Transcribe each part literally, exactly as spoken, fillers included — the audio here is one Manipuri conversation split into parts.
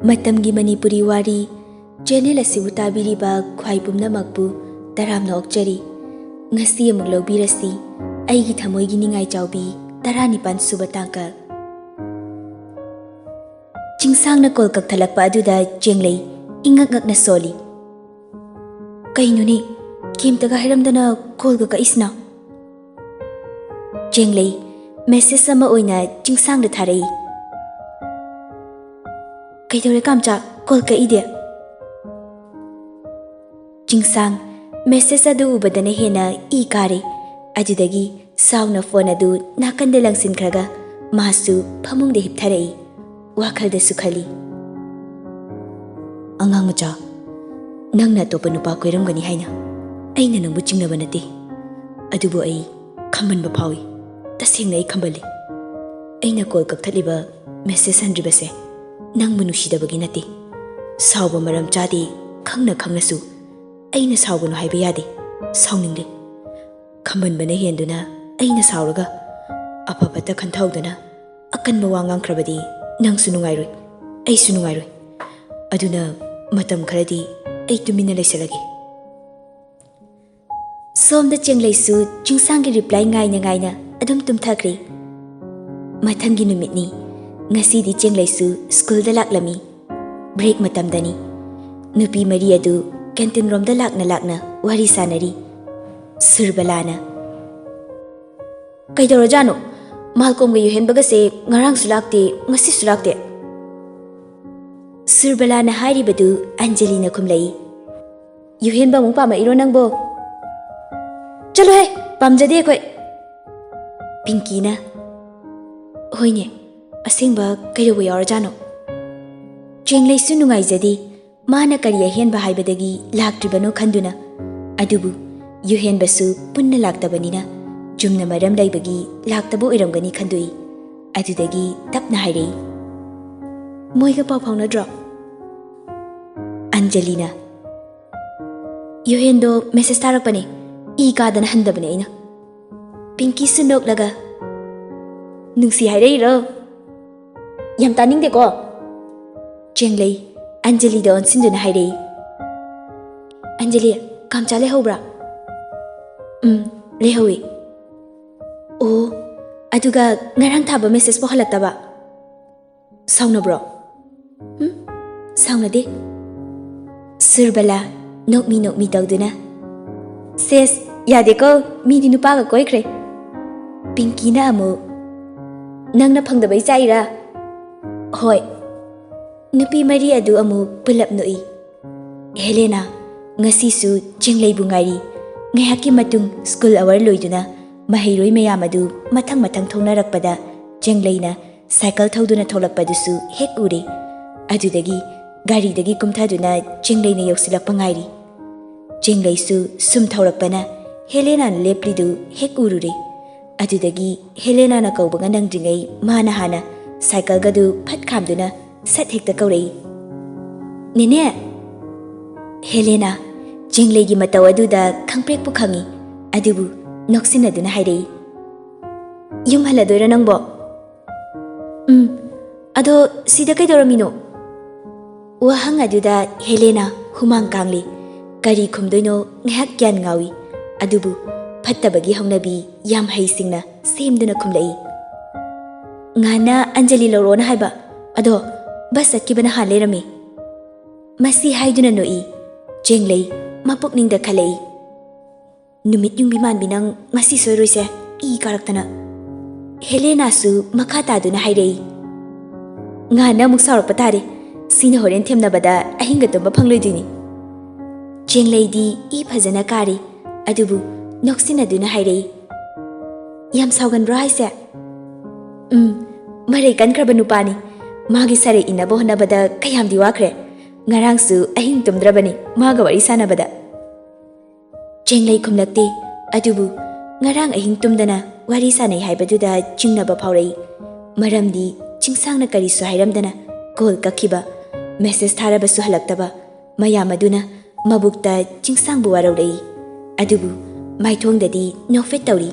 ꯃꯇꯝꯒꯤ ꯃꯅꯤꯄꯨꯔꯤ ꯋꯥꯔꯤ ꯆꯦꯅꯦꯜ ꯑꯁꯤꯕꯨ ꯇꯥꯕꯤꯔꯤꯕ ꯈ꯭ꯋꯥꯏ ꯄꯨꯝꯅꯃꯛꯄꯨ ꯇꯔꯥꯝꯅ ꯑꯣꯛꯆꯔꯤ꯫ ꯉꯁꯤ ꯑꯃꯨꯛ ꯂꯧꯕꯤꯔꯁꯤ ꯑꯩꯒꯤ ꯊꯃꯣꯏꯒꯤ ꯅꯤꯡꯉꯥꯏ ꯆꯥꯎꯕꯤ ꯇꯔꯥꯅꯤꯄꯥꯟ ꯁꯨꯕ ꯇꯥꯡꯀꯛ꯫ ꯆꯤꯡꯁꯥꯡꯅ ꯀꯣꯜ ꯀꯛꯊꯠꯂꯛꯄ ꯑꯗꯨꯗ ꯆꯦꯡꯂꯩ ꯏꯉꯛ ꯉꯛꯅ ꯁꯣꯜꯂꯤ꯫ "ꯀꯩꯅꯣꯅꯦ, ꯀꯩꯝꯇꯒ ꯍꯥꯏꯔꯝꯗꯅ ꯀꯣꯜꯒ ꯀꯛꯏꯁꯤꯅ?" ꯆꯦꯡꯂꯩ ꯃꯦꯁꯦꯖ ꯑꯃ ꯑꯣꯏꯅ ꯆꯤꯡꯁꯥꯡꯗ ꯊꯥꯔꯛꯏ꯫ "ꯀꯩꯗꯧꯔꯦ ꯀꯥꯝꯆꯥ, ꯀꯣꯜ ꯀꯛꯏꯗꯤ?" ꯆꯤꯡꯁꯥꯡ ꯃꯦꯁꯦꯖ ꯑꯗꯨ ꯎꯕꯗꯅ ꯍꯦꯟꯅ ꯏ ꯀꯥꯔꯦ꯫ ꯑꯗꯨꯗꯒꯤ ꯁꯥꯎꯅ ꯐꯣꯟ ꯑꯗꯨ ꯅꯥꯀꯟꯗ ꯂꯪꯁꯤꯟꯈ꯭ꯔꯒ ꯃꯥꯁꯨ ꯐꯃꯨꯡꯗ ꯍꯤꯞꯊꯔꯛꯏ꯫ ꯋꯥꯈꯜꯗꯁꯨ ꯈꯜꯂꯤ, "ꯑꯉꯥꯡ ꯃꯆꯥ, ꯅꯪꯅ ꯑꯇꯣꯞꯄ ꯅꯨꯄꯥ ꯀꯣꯏꯔꯝꯒꯅꯤ ꯍꯥꯏꯅ ꯑꯩꯅ ꯅꯪꯕꯨ ꯆꯤꯡꯅꯕ ꯅꯠꯇꯦ, ꯑꯗꯨꯕꯨ ꯑꯩ ꯈꯝꯕꯟꯕ ꯐꯥꯎꯏ꯫ ꯇꯁꯦꯡꯅ ꯑꯩ ꯈꯝꯕꯜꯂꯤ꯫ ꯑꯩꯅ ꯀꯣꯜ ꯀꯛꯊꯠꯂꯤꯕ, ꯃꯦꯁꯦꯖ ꯍꯟꯗ꯭ꯔꯤꯕꯁꯦ ꯅꯪꯕꯨ ꯅꯨꯡꯁꯤꯗꯕꯒꯤ ꯅꯠꯇꯦ꯫ ꯁꯥꯎꯕ ꯃꯔꯝ ꯆꯥꯗꯦ, ꯈꯪꯅ ꯈꯪꯅꯁꯨ꯫ ꯑꯩꯅ ꯁꯥꯎꯒꯅꯨ ꯍꯥꯏꯕ ꯌꯥꯗꯦ, ꯁꯥꯎꯅꯤꯡꯂꯦ꯫ ꯈꯝꯕꯟꯕꯅ ꯍꯦꯟꯗꯨꯅ ꯑꯩꯅ ꯁꯥꯎꯔꯒ ꯑꯐ ꯐꯠꯇ ꯈꯟꯊꯍꯧꯗꯅ ꯑꯀꯟꯕ ꯋꯥ ꯉꯥꯡꯈ꯭ꯔꯕꯗꯤ ꯅꯪꯁꯨ ꯅꯨꯡꯉꯥꯏꯔꯣꯏ, ꯑꯩꯁꯨ ꯅꯨꯡꯉꯥꯏꯔꯣꯏ꯫ ꯑꯗꯨꯅ ꯃꯇꯝ ꯈꯔꯗꯤ ꯑꯩ ꯇꯨꯃꯤꯟꯅ ꯂꯩꯁꯜꯂꯒꯦ꯫" ꯁꯣꯝꯗ ꯆꯦꯡꯂꯩꯁꯨ ꯆꯤꯡꯁꯥꯡꯒꯤ ꯔꯤꯄ꯭ꯂꯥꯏ ꯉꯥꯏꯅ ꯉꯥꯏꯅ ꯑꯗꯨꯝ ꯇꯨꯝꯊꯈ꯭ꯔꯦ꯫ ꯃꯊꯪꯒꯤ ꯅꯨꯃꯤꯠꯅꯤ꯫ ꯉꯁꯤꯗꯤ ꯆꯦꯡꯂꯩꯁꯨ ꯁ꯭ꯀꯨꯜꯗ ꯂꯥꯛꯂꯝꯃꯤ꯫ ꯕ꯭ꯔꯦꯛ ꯃꯇꯝꯗꯅꯤ꯫ ꯅꯨꯄꯤ ꯃꯔꯤ ꯑꯗꯨ ꯀꯦꯟꯇꯤꯟ ꯔꯣꯝꯗ ꯂꯥꯛꯅ ꯂꯥꯛꯅ ꯋꯥꯔꯤ ꯁꯥꯟꯅꯔꯤ꯫ ꯁꯨꯔꯕꯂꯥꯅ, "ꯀꯩꯗꯧꯔꯖꯥꯠꯅꯣ? ꯃꯥꯜꯀꯣꯝꯒ ꯌꯨꯍꯦꯟꯕꯒꯁꯦ ꯉꯔꯥꯡꯁꯨ ꯂꯥꯛꯇꯦ, ꯉꯁꯤꯁꯨ ꯂꯥꯛꯇꯦ꯫" ꯁꯨꯔꯕꯂꯥꯅ ꯍꯥꯏꯔꯤꯕꯗꯨ ꯑꯟꯖꯂꯤꯅ ꯈꯨꯝꯂꯛꯏ꯫ "ꯌꯨꯍꯦꯟꯕ ꯑꯃꯨꯛ ꯄꯥꯝꯃꯛꯏꯔꯣ ꯅꯪꯕꯣ?" "ꯆꯠꯂꯣꯍꯦ, ꯄꯥꯝꯖꯗꯦ ꯑꯩꯈꯣꯏ꯫" ꯄꯤꯡꯀꯤꯅ, "ꯍꯣꯏꯅꯦ, ꯑꯁꯦꯡꯕ ꯀꯩꯗꯧꯕ ꯌꯥꯎꯔꯖꯥꯠꯅꯣ?" ꯆꯦꯡꯂꯩꯁꯨ ꯅꯨꯡꯉꯥꯏꯖꯗꯦ꯫ ꯃꯥꯅ ꯀꯔꯤ ꯑꯍꯦꯟꯕ ꯍꯥꯏꯕꯗꯒꯤ ꯂꯥꯛꯇ꯭ꯔꯤꯕꯅꯣ ꯈꯟꯗꯨꯅ꯫ ꯑꯗꯨꯕꯨ ꯌꯨꯍꯦꯟꯕꯁꯨ ꯄꯨꯟꯅ ꯂꯥꯛꯇꯕꯅꯤꯅ ꯆꯨꯝꯅ ꯃꯔꯝ ꯂꯩꯕꯒꯤ ꯂꯥꯛꯇꯕ ꯑꯣꯏꯔꯝꯒꯅꯤ ꯈꯟꯗꯣꯛꯏ꯫ ꯑꯗꯨꯗꯒꯤ ꯇꯞꯅ ꯍꯥꯏꯔꯛꯏ, "ꯃꯣꯏꯒ ꯄꯥꯎ ꯐꯥꯎꯅꯗ꯭ꯔꯣ?" ꯑꯟꯖꯂꯤꯅ, "ꯌꯨꯍꯦꯟꯗꯣ ꯃꯦꯁꯦꯖ ꯊꯥꯔꯛꯄꯅꯦ, ꯏ ꯀꯥꯗꯅ ꯍꯟꯗꯕꯅꯦ ꯑꯩꯅ꯫" ꯄꯤꯡꯀꯤꯁꯨ ꯅꯣꯛꯂꯒ, "ꯅꯨꯡꯁꯤ ꯍꯥꯏꯔꯛꯏꯔꯣ? ꯌꯥꯝ ꯇꯥꯅꯤꯡꯗꯦꯀꯣ꯫" ꯆꯦꯡꯂꯩ ꯑꯟꯖꯂꯤꯗ ꯑꯣꯟꯁꯤꯟꯗꯨꯅ ꯍꯥꯏꯔꯛꯏ, "ꯑꯟꯖꯂꯤ, ꯀꯥꯝꯆꯥ ꯂꯩꯍꯧꯕ꯭ꯔꯥ?" "ꯎꯝ, ꯂꯩꯍꯧꯏ꯫" "ꯑꯣ, ꯑꯗꯨꯒ ꯉꯔꯥꯡ ꯊꯥꯕ ꯃꯦꯁꯦꯖꯄꯨ ꯍꯜꯂꯛꯇꯕ? ꯁꯥꯎꯅꯕ꯭ꯔꯣ?" "ꯎꯝ, ꯁꯥꯎꯅꯗꯦ꯫" ꯁꯨꯔꯕꯂꯥ ꯅꯣꯛꯃꯤ ꯅꯣꯛꯃꯤ ꯇꯧꯗꯨꯅ, "ꯁꯦꯁ, ꯌꯥꯗꯦꯀꯣ, ꯃꯤꯗꯤ ꯅꯨꯄꯥꯒ ꯀꯣꯏꯈ꯭ꯔꯦ꯫" ꯄꯤꯡꯀꯤꯅ ꯑꯃꯨꯛ, "ꯅꯪꯅ ꯐꯪꯗꯕꯩ ꯆꯥꯛꯏꯔꯥ?" "ꯍꯣꯏ꯫" ꯅꯨꯄꯤ ꯃꯔꯤ ꯑꯗꯨ ꯑꯃꯨꯛ ꯄꯨꯂꯞ ꯅꯣꯛꯏ꯫ ꯍꯦꯂꯦꯅꯥ ꯉꯁꯤꯁꯨ ꯆꯦꯡꯂꯩꯕꯨ ꯉꯥꯏꯔꯤ꯫ ꯉꯥꯏꯍꯥꯛꯀꯤ ꯃꯇꯨꯡ ꯁ꯭ꯀꯨꯜ ꯑꯋꯥꯔ ꯂꯣꯏꯗꯨꯅ ꯃꯍꯩꯔꯣꯏ ꯃꯌꯥꯝ ꯑꯗꯨ ꯃꯊꯪ ꯃꯊꯪ ꯊꯣꯛꯅꯔꯛꯄꯗ ꯆꯦꯡꯂꯩꯅ ꯁꯥꯏꯀꯜ ꯊꯧꯗꯨꯅ ꯊꯣꯛꯂꯛꯄꯗꯨꯁꯨ ꯍꯦꯛ ꯎꯔꯦ꯫ ꯑꯗꯨꯗꯒꯤ ꯒꯥꯔꯤꯗꯒꯤ ꯀꯨꯝꯊꯗꯨꯅ ꯆꯦꯡꯂꯩꯅ ꯌꯧꯁꯤꯜꯂꯛꯄ ꯉꯥꯏꯔꯤ꯫ ꯆꯦꯡꯂꯩꯁꯨ ꯁꯨꯝ ꯊꯧꯔꯛꯄꯅ ꯍꯦꯂꯦꯅꯥꯅ ꯂꯦꯞꯂꯤꯗꯨ ꯍꯦꯛ ꯎꯔꯨꯔꯦ꯫ ꯑꯗꯨꯗꯒꯤ ꯍꯦꯂꯦꯅꯥꯅ ꯀꯧꯕꯒ ꯅꯪꯗ꯭ꯔꯤꯉꯩ ꯃꯥꯅ ꯍꯥꯟꯅ ꯁꯥꯏꯀꯜꯒꯗꯨ ꯐꯠ ꯈꯥꯝꯗꯨꯅ ꯁꯠ ꯍꯦꯛꯇ ꯀꯧꯔꯛꯏ, "ꯅꯦꯅꯦ!" ꯍꯦꯂꯦꯅꯥ ꯆꯦꯡꯂꯩꯒꯤ ꯃꯇꯧ ꯑꯗꯨꯗ ꯈꯪꯄ꯭ꯔꯦꯛꯄꯨ ꯈꯪꯏ, ꯑꯗꯨꯕꯨ ꯅꯣꯛꯁꯤꯟꯅꯗꯨꯅ ꯍꯥꯏꯔꯛꯏ, "ꯌꯨꯝ ꯍꯜꯂꯗꯣꯏꯔꯣ ꯅꯪꯕꯣ?" "ꯎꯝ, ꯑꯗꯣ ꯁꯤꯗ ꯀꯩꯗꯧꯔꯝꯃꯤꯅꯣ?" ꯋꯥꯍꯪ ꯑꯗꯨꯗ ꯍꯦꯂꯦꯅꯥ ꯍꯨꯃꯥꯡ ꯀꯥꯡꯂꯤ꯫ ꯀꯔꯤ ꯈꯨꯝꯗꯣꯏꯅꯣ ꯉꯥꯏꯍꯥꯛ ꯒ꯭ꯌꯥꯟ ꯉꯥꯎꯏ꯫ ꯑꯗꯨꯕꯨ ꯐꯠꯇꯕꯒꯤ ꯍꯧꯅꯕꯤ ꯌꯥꯝ ꯍꯩꯁꯤꯡꯅ ꯁꯦꯝꯗꯨꯅ ꯈꯨꯝꯂꯛꯏ, "ꯉꯥꯟꯅ ꯑꯟꯖꯂꯤ ꯂꯧꯔꯛꯑꯣꯅ ꯍꯥꯏꯕ, ꯑꯗꯣ ꯕꯁ ꯆꯠꯈꯤꯕꯅ ꯍꯥꯟ ꯂꯩꯔꯝꯃꯤ꯫" ꯃꯁꯤ ꯍꯥꯏꯗꯨꯅ ꯅꯣꯛꯏ꯫ ꯆꯦꯡꯂꯩ ꯃꯄꯨꯛꯅꯤꯡꯗ ꯈꯜꯂꯛꯏ, "ꯅꯨꯃꯤꯠ ꯌꯨꯡꯕꯤ ꯃꯥꯟꯕꯤ ꯅꯪ ꯉꯁꯤ ꯁꯣꯏꯔꯣꯏꯁꯦ, ꯏ ꯀꯥꯔꯛꯇꯅ꯫" ꯍꯦꯂꯦꯅꯥꯁꯨ ꯃꯈꯥ ꯇꯥꯗꯨꯅ ꯍꯥꯏꯔꯛꯏ, "ꯉꯥꯟꯅ ꯑꯃꯨꯛ ꯁꯥꯎꯔꯛꯄ ꯇꯥꯔꯦ꯫ ꯁꯤꯅ ꯍꯣꯔꯦꯟ ꯊꯦꯝꯅꯕꯗ ꯑꯍꯤꯡꯒ ꯇꯨꯝꯕ ꯐꯪꯂꯣꯏꯗꯣꯏꯅꯤ꯫" ꯆꯦꯡꯂꯩꯗꯤ ꯏ ꯐꯖꯅ ꯀꯥꯔꯤ, ꯑꯗꯨꯕꯨ ꯅꯣꯛꯁꯤꯟꯅꯗꯨꯅ ꯍꯥꯏꯔꯛꯏ, "ꯌꯥꯝ ꯁꯥꯎꯒꯟꯕ꯭ꯔꯣ ꯍꯥꯏꯁꯦ?" "ꯎꯝ, ꯃꯔꯩ ꯀꯟꯈ꯭ꯔꯕ ꯅꯨꯄꯥꯅꯤ꯫ ꯃꯥꯒꯤ ꯁꯥꯔꯩ ꯏꯟꯅꯕ ꯍꯣꯠꯅꯕꯗ ꯀꯌꯥꯝꯗꯤ ꯋꯥꯈ꯭ꯔꯦ꯫ ꯉꯔꯥꯡꯁꯨ ꯑꯍꯤꯡ ꯇꯨꯝꯗ꯭ꯔꯕꯅꯤ ꯃꯥꯒ ꯋꯥꯔꯤ ꯁꯥꯟꯅꯕꯗ꯫" ꯆꯦꯡꯂꯩ ꯈꯨꯝꯂꯛꯇꯦ, ꯑꯗꯨꯕꯨ ꯉꯔꯥꯡ ꯑꯍꯤꯡ ꯇꯨꯝꯗꯅ ꯋꯥꯔꯤ ꯁꯥꯟꯅꯩ ꯍꯥꯏꯕꯗꯨꯗ ꯆꯤꯡꯅꯕ ꯐꯥꯎꯔꯛꯏ꯫ ꯃꯔꯝꯗꯤ ꯆꯤꯡꯁꯥꯡꯅ ꯀꯔꯤꯁꯨ ꯍꯥꯏꯔꯝꯗꯅ ꯀꯣꯜ ꯀꯛꯈꯤꯕ, ꯃꯦꯁꯦꯖ ꯊꯥꯔꯕꯁꯨ ꯍꯜꯂꯛꯇꯕ, ꯃꯌꯥꯝ ꯑꯗꯨꯅ ꯃꯕꯨꯛꯇ ꯆꯤꯡꯁꯥꯡꯕꯨ ꯋꯥꯔꯧꯔꯛꯏ꯫ ꯑꯗꯨꯕꯨ ꯃꯥꯏꯊꯣꯡꯗꯗꯤ ꯅꯣꯛꯐꯦꯠ ꯇꯧꯔꯤ꯫